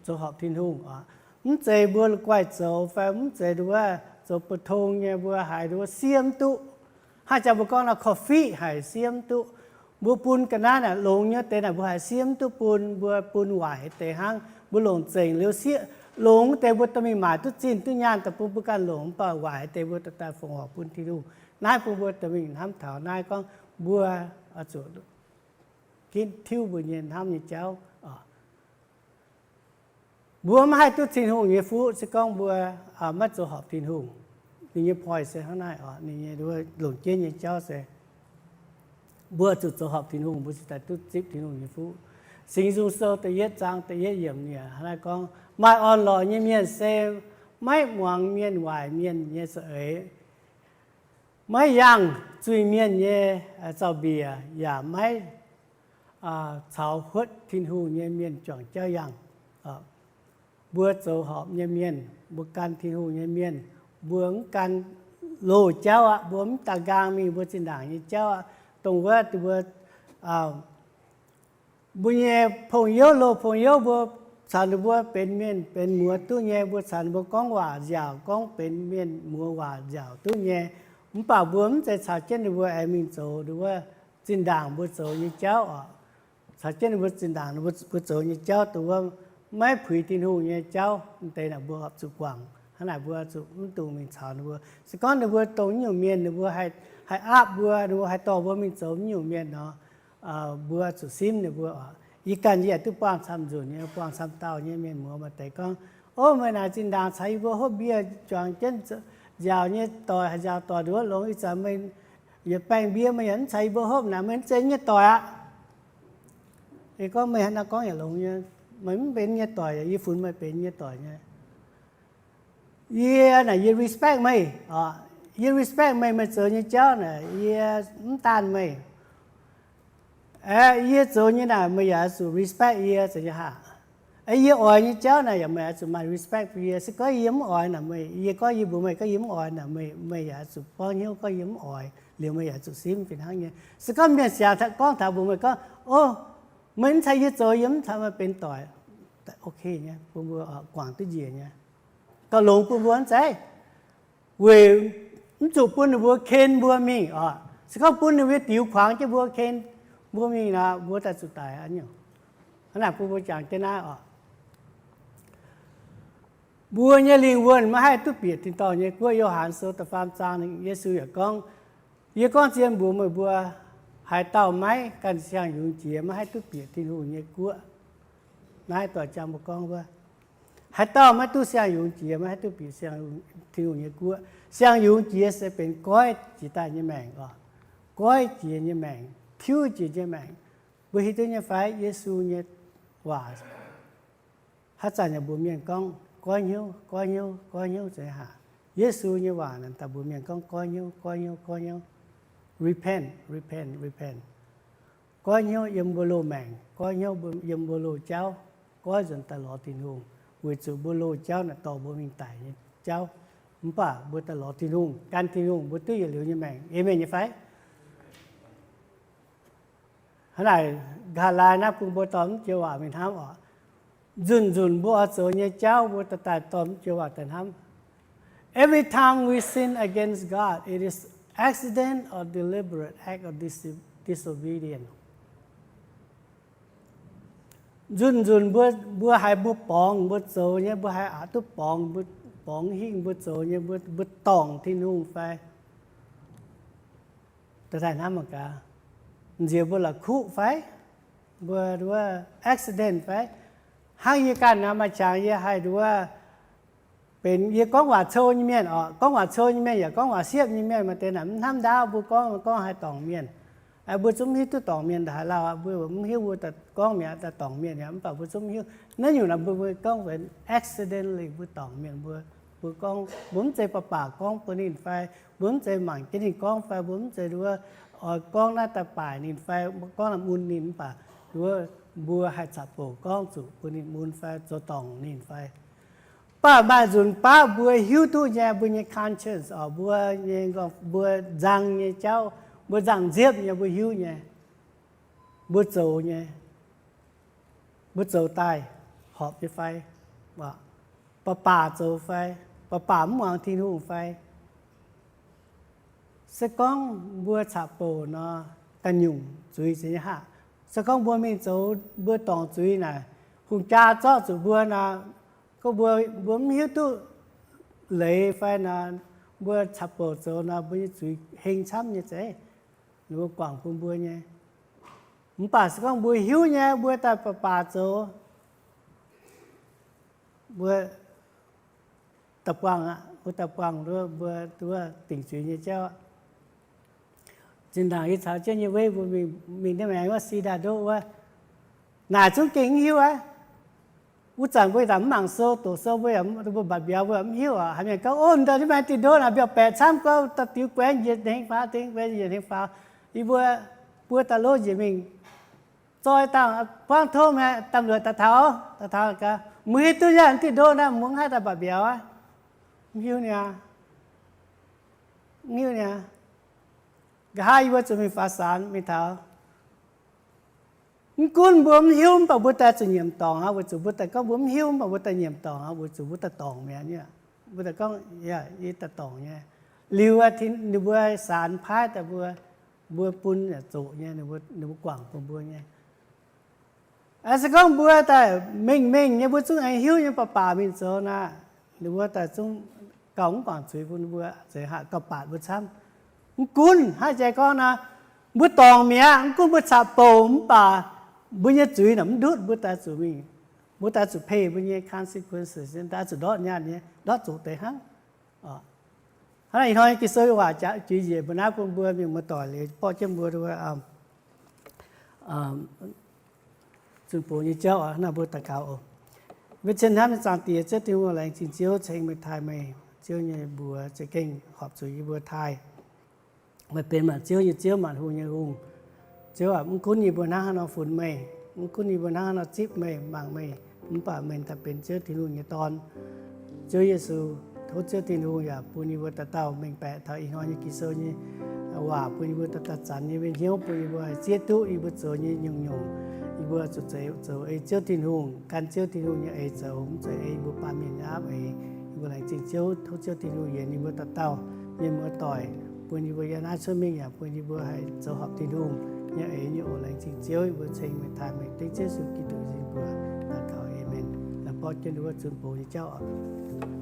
zoux horpc Tin-Hungh oc. Mv zeiz mbuo la'guaih zoux fai mv zeiz nduov zoux bu tong nyei mbuo haiz nduov siev mv duqv. Haaix zanc mbuo gorngv nor korv-fiqv haic, siev mv duqv. Mbuo bun ga'naaiv naaic longx nyei deix naaic mbuo haiz siev mv duqv bun, mbuo bun waaic deix hnangv. Mbuo longc zengc liuz siev, longx deix mbuo dorh mingh maaic duqv zinh duqv nyaanh daaih bun mbuo ganh longc, mv baac waaic deix mbuo daaih fongc horc bun Tin-Hungh. Naaiv bun mbuo dorh mingh hnamv taux naaiv gorngv mbuo zuqc ginv tiuv mbuo nyei hnamv nyei jauv. Mbuo maiv haih duqv Tin-Hungh nyei fuqv se gorngv mbuo maiv zoux horpc Tin-Hungh. Ninh nyei point se hnangv naaiv oc. Ninh nyei longc jienv nyei jauv se mbuo zuqc zoux horpc Tin-Hungh, mbuo cingx daaih duqv zipv Tin-Hungh nyei fuqv. Singx Nzung Sou da'yietv zaang da'yietv yiemc ninh hnangv naaiv gorngv, maaih orn-lorqc nyei mienh se maiv muangx mienh waaic mienh nyei za'eix, maiv yangh zuiz-mienh nyei zaux-mbiec, yaac maiv caux huotv Tin-Hungh nyei mienh juangc jauv yangh. Mbuo zoux horpc nyei mienh, mbuo gan Tin-Hungh nyei mienh, mbuo mv gan loz-jauv aqv, mbuo mv daaih nqaang mingh mbuo zinh ndaangc nyei jauv aqv. Dongh wuov mbuo, mbuo nyei pong-youv, loz pong-youv, mbuo caux ninh mbuo benx mienh benx muoz duqv nyei, mbuo caux ninh mbuo gorngv waac nziaauc, gorngv benx mienh muoz waac nziaauc duqv nyei. Mv baac mbuo mv zeiz caux jienv ninh mbuo aengx mingh zoux nduov zinh ndaangc mbuo zoux nyei jauv oc. Caux jienv ninh mbuo zinh ndaangc mbuo zoux nyei jauv dongh wuov maiv puix Tin-Hungh nyei jauv deix naaic mbuo zuqc guangc. Hnangv naaic mbuo zuqc mv dungx mingh caux ninh mbuo. Se gorngv ninh mbuo dongh nyungc mienh ninh mbuo haih aapv mbuo, ninh mbuo haih dorh mbuo mingh zoux nyungc mienh nor, mbuo zuqc simv ninh mbuo oc. Yie ganh yaac duqv buangh camv nzunc nyei, buangh camv dauh nyei mienh muoz maaih deix gorngv, Ov, meih naaic zinh ndaangc caux yie mbuo hopv mbie juangc jienv nziaauc nyei doic, haaix nziaauc doic nduov longx, ih zanc meih yietc baengh mbie meih yaac mv caux yie mbuo hopv naaic, meih mv zeiz yie nyei doic aqv. Yie gorngv, Meih hnangv naaiv gorngv yaac longx nyei. Meih mv benx yie nyei doic, yie funx meih benx yie nyei doic nyei. Yie naaic yie respect meih oc. Yie respect meih, meih zoux nyei jauv naaic yie mv daanh meih. Aeqv, yie zoux nyei naaic meih yaac zuqc respect yie, zeiz nyei haah? Aeqv, yie oix nyei jauv naaic yaac meih yaac zuqc maaih respect bun yie. Se gorngv yie mv oix naaic meih, yie gorngv yie mbuox meih gorngv yie mv oix naaic, meih yaac zuqc buangv hnyouv gorngv yie mv oix liuz meih yaac zuqc simv fih hnangv nyei. Se gorngv mienh siaaux gorngv taux mbuox meih gorngv, Ov, meih mv caux yie zoux yie mv caux meih benx doic, ok nyei, bun mbuo guangc duqv njiec nyei. Gauh longx bun mbuo mv zeiz? Weic mv zuqc bun ninh mbuo ken mbuo mingh oc. Se gorngv bun ninh mbuo diux kuangx jienv mbuo, ken mbuo mingh nor, mbuo daaih zuqc daic aqv nyungc. Hnangv naaic bun mbuo jangx jienv naaiv oc. Mbuo nyei lingh wuonh maiv haih duqv bieqc tin-dorngh nyei guoqv. Yo^han Sou da'faam zaang, Yesu yaac gorngv, Yie gorngv zien mbuox meih mbuo, haaix dauh maiv ganh siang-yungz jiex maiv haih duqv bieqc Tin-Hungh nyei guoqv. Naaiv doic jang mbuo gorngv wuov, Haaix dauh maiv duqv siang-yungz jiex, maiv haih duqv bieqc Tin-Hungh nyei guoqv. Siang-yungz jiex se benx goiv jiex daaih nyei maengc oc. Goiv jiex nyei maengc, tiuv jiex nyei maengc. Mbuo hiuv duqv nyei fai? Yesu nyei waac haaix zanc yaac mbuox mienh gorngv goiv hnyouv, goiv hnyouv, goiv hnyouv zeiz haac. Yesu nyei waac naaic daaih mbuox mienh gorngv goiv hnyouv, goiv hnyouv, goiv hnyouv. Repent, repent, repent. Goiv hnyouv yiem mbuo loz-maengc, goiv hnyouv yiem mbuo loz-jauv, goiv nzuonx daaih lorz Tin-Hungh, weic zuqc mbuo loz-jauv naaic dorh mbuo mingh daic nyei jauv. Mv baac mbuo daaih lorz Tin-Hungh, gan Tin-Hungh, mbuo duqv yietc liuz nyei maengc. Aamen nyei fai? Hnangv naaic, nqa'haav laai naaiv bun mbuo dorh mv joux waac mingh hnamv oc. Nzunc-nzunc mbuo oix zoux nyei jauv mbuo daaih dorh mv joux waac daaih hnamv. Every time we sin against God, it is accident or deliberate act of dis- disobedience. Nzunc-nzunc mbuo, mbuo haiz mbuo borngz mbuo zoux nyei, mbuo haiz aqc duqv borngz, mbuo borngz hingh mbuo zoux nyei, mbuo, mbuo dorngc Tin-Hungh fai daaih hnamv mangc gaax, nziex mbuo la'kuqv fai mbuo nduov accident fai? Hnangv yie ganh naaic maaih qangx yie haih nduov benx yie gorngv waac cou nyei mienh oc, gorngv waac cou nyei mienh yaac gorngv waac siepv nyei mienh, maaih deix naaic mv hnamv ndaauv mbuo gorngv, gorngv haih dorngc mienh. Mbuo zungv mv hiuv duqv dorngc mienh ndaaih haaix lauh, mbuo mv hiuv mbuo daaih gorngv mi'aqv, daaih dorngc mienh mi'aqv, mv baac mbuo zungv mv hiuv. Naaiv nyungc naaic mbuo, mbuo gorngv benx accidentally mbuo dorngc mienh, mbuo, mbuo gorngv, mbuo mv zeiz baac baac gorngv bun ninh fai, mbuo mv zeiz mangc jienv ninh gorngv fai, mbuo mv zeiz nduov oix gorngv naaiv daaih baaic ninh fai, gorngv naaic mun ninh, mv baac nduov mbuo haih caqv-bouc gorngv zuqc bun ninh mun fai zoux dorngc ninh fai. Mv baac maaih nzunc baav mbuo hiuv duqv nyei, mbuo nyei conscience oc, mbuo nyei, mbuo nzang nyei jauv, mbuo nzangc nziepv nyei, mbuo hiuv nyei, mbuo zoux nyei, mbuo zoux daaih horpc nyei fai, baac baac zoux fai, baac baac mv muangx Tin-Hungh fai. Se gorngv mbuo caqv-bouc nor, ganh nyungc zuiz zeiz nyei haav. Se gorngv mbuo mingh zoux mbuo dorngc zuiz naaic, hungh jaa zorqv zuqc mbuo nor, gorngv mbuo, mbuo mv hiuv duqv leiz fai nor, mbuo caqv-bouc zoux nor, mbuo nyei zuiz heng camv nyei zeiv, ninh mbuo guangc bun mbuo nyei. Mv baac se gorngv mbuo hiuv nyei, mbuo daaih baac baac zoux, mbuo daaih buangh aqv, mbuo daaih buangh nduov mbuo, nduov dingc zuiz nyei jauv. Zinh ndaangc yie caux jienv nyei weiv mbuo mingh, mingh diev maengx wuov si daaih ndoqv wuov, naaic zungv gengh mv hiuv aqv. Wuov zanc mbuo yaac mv mangc sou, doqc sou mbuo yaac, mbuo mba'biaux mbuo yaac mv hiuv oc. Haiz mienh gorngv, ov, ndau diev maengx diuh ndoqv naaic mbiauh baeqc camv, gorngv da'diuh guaengv njiec hnengv faaux, da'diuh guaengv njiec hnengv faaux. Yie mbuo, mbuo daaih lov njiec mingh zoi dangh buangv tov maengx, ตำรวจ daaih taux, daaih taux gaax, mbuo hiuv duqv nyei diuh ndoqv naaiv mungz haih daaih mba'biaux aqv. Mv hiuv niaa. Mv hiuv niaa. Nqa'haav yie mbuo zuqc mingh faaux saanx mingh taux. Mv gunv mbuo mv hiuv, mv baac mbuo daaih zuqc nyiemc dorngc aqv, weic zuqc mbuo daaih gorngv mbuo mv hiuv, mv baac mbuo daaih nyiemc dorngc aqv, weic zuqc mbuo daaih dorngc mi'aqv. Mbuo daaih gorngv, yie daaih dorngc nyei. Liuz ninh mbuo saanx paaiv daaih mbuo, mbuo bun yaac zoqc nyei, ninh mbuo guangc bun mbuo nyei. Se gorngv mbuo daaih mengh mengh nyei, mbuo zungv aengx hiuv nyei baac baac mingh zoux naaic, ninh mbuo daaih zungv gauh mv guangc zuiz bun mbuo, zeiz haac gauh baatc mbuo camv. Mv gunv hnangv jai gorngv naaic, mbuo dorngc mi'aqv, mv gunv mbuo caqv-bouc, mv baac mbuo nyei zuiz naaic mv ndutv, mbuo daaih zuqc mingh, mbuo daaih zuqc pay mbuo nyei consequences, daaih zuqc ndortv nyaanh nyei, ndortv zoqc deix hnangv. Hnangv naaic ih hnoi Ging-Sou waac jaax jiex njiec mbuo naaiv bun mbuo mienh muoz-doic liuz borqv jienv mbuo zunh bungx nyei jauv aqv. Naaiv mbuo daux gaux oc. Mbuo cien hnamv nyei Zaangc Diex, Ziouv Tin-Hungh, laengz zingh Ziouv ceng meih taaih meih. Ziouv nyei mbuox za'gengh horpc zuqc yie mbuo taaih. Meih benx maanc ziouv nyei Ziouv, maanc hungh nyei hungh. Ziouv aac, mv gunv yie mbuo hnangv haaix nor funx meih, mv gunv yie mbuo hnangv haaix nor zipv meih, mangc meih, mv baac meih daaih benx Ziouv Tin-Hungh nyei Dorn. Ziouv Yesu, tov Ziouv Tin-Hungh yaac bun yie mbuo dauh dauh mengh baeqc taux ih hnoi nyei Ging-Sou nyei waac, bun yie mbuo dauh dauh zanc nyei mienh hnyouv, bun yie mbuo haih zieqv duqv yie mbuo zoux nyei nyungc-nyungc. Yie mbuo zuqc zoux ei Ziouv Tin-Hungh, gan Ziouv Tin-Hungh nyei eix zoux, mv zeiz ei yie mbuo baamh mienh nyei aapv eix. Yie mbuo laengz zingh Ziouv, tov Ziouv Tin-Hungh yienc yie mbuo dauh dauh mienh muoz-doic, bun yie mbuo yiem naaiv cuotv mingh yaac bun yie mbuo haih zoux horpc Tin-Hungh nyei eix nyei oc. Laengz zingh Ziouv, yie mbuo ceng meih taaih meih dengv Ziouv Yesu Giduc nyei mbuox daux gaux, aamen. Laaix borqv jienv nduov zunh bungx nyei jauv oc.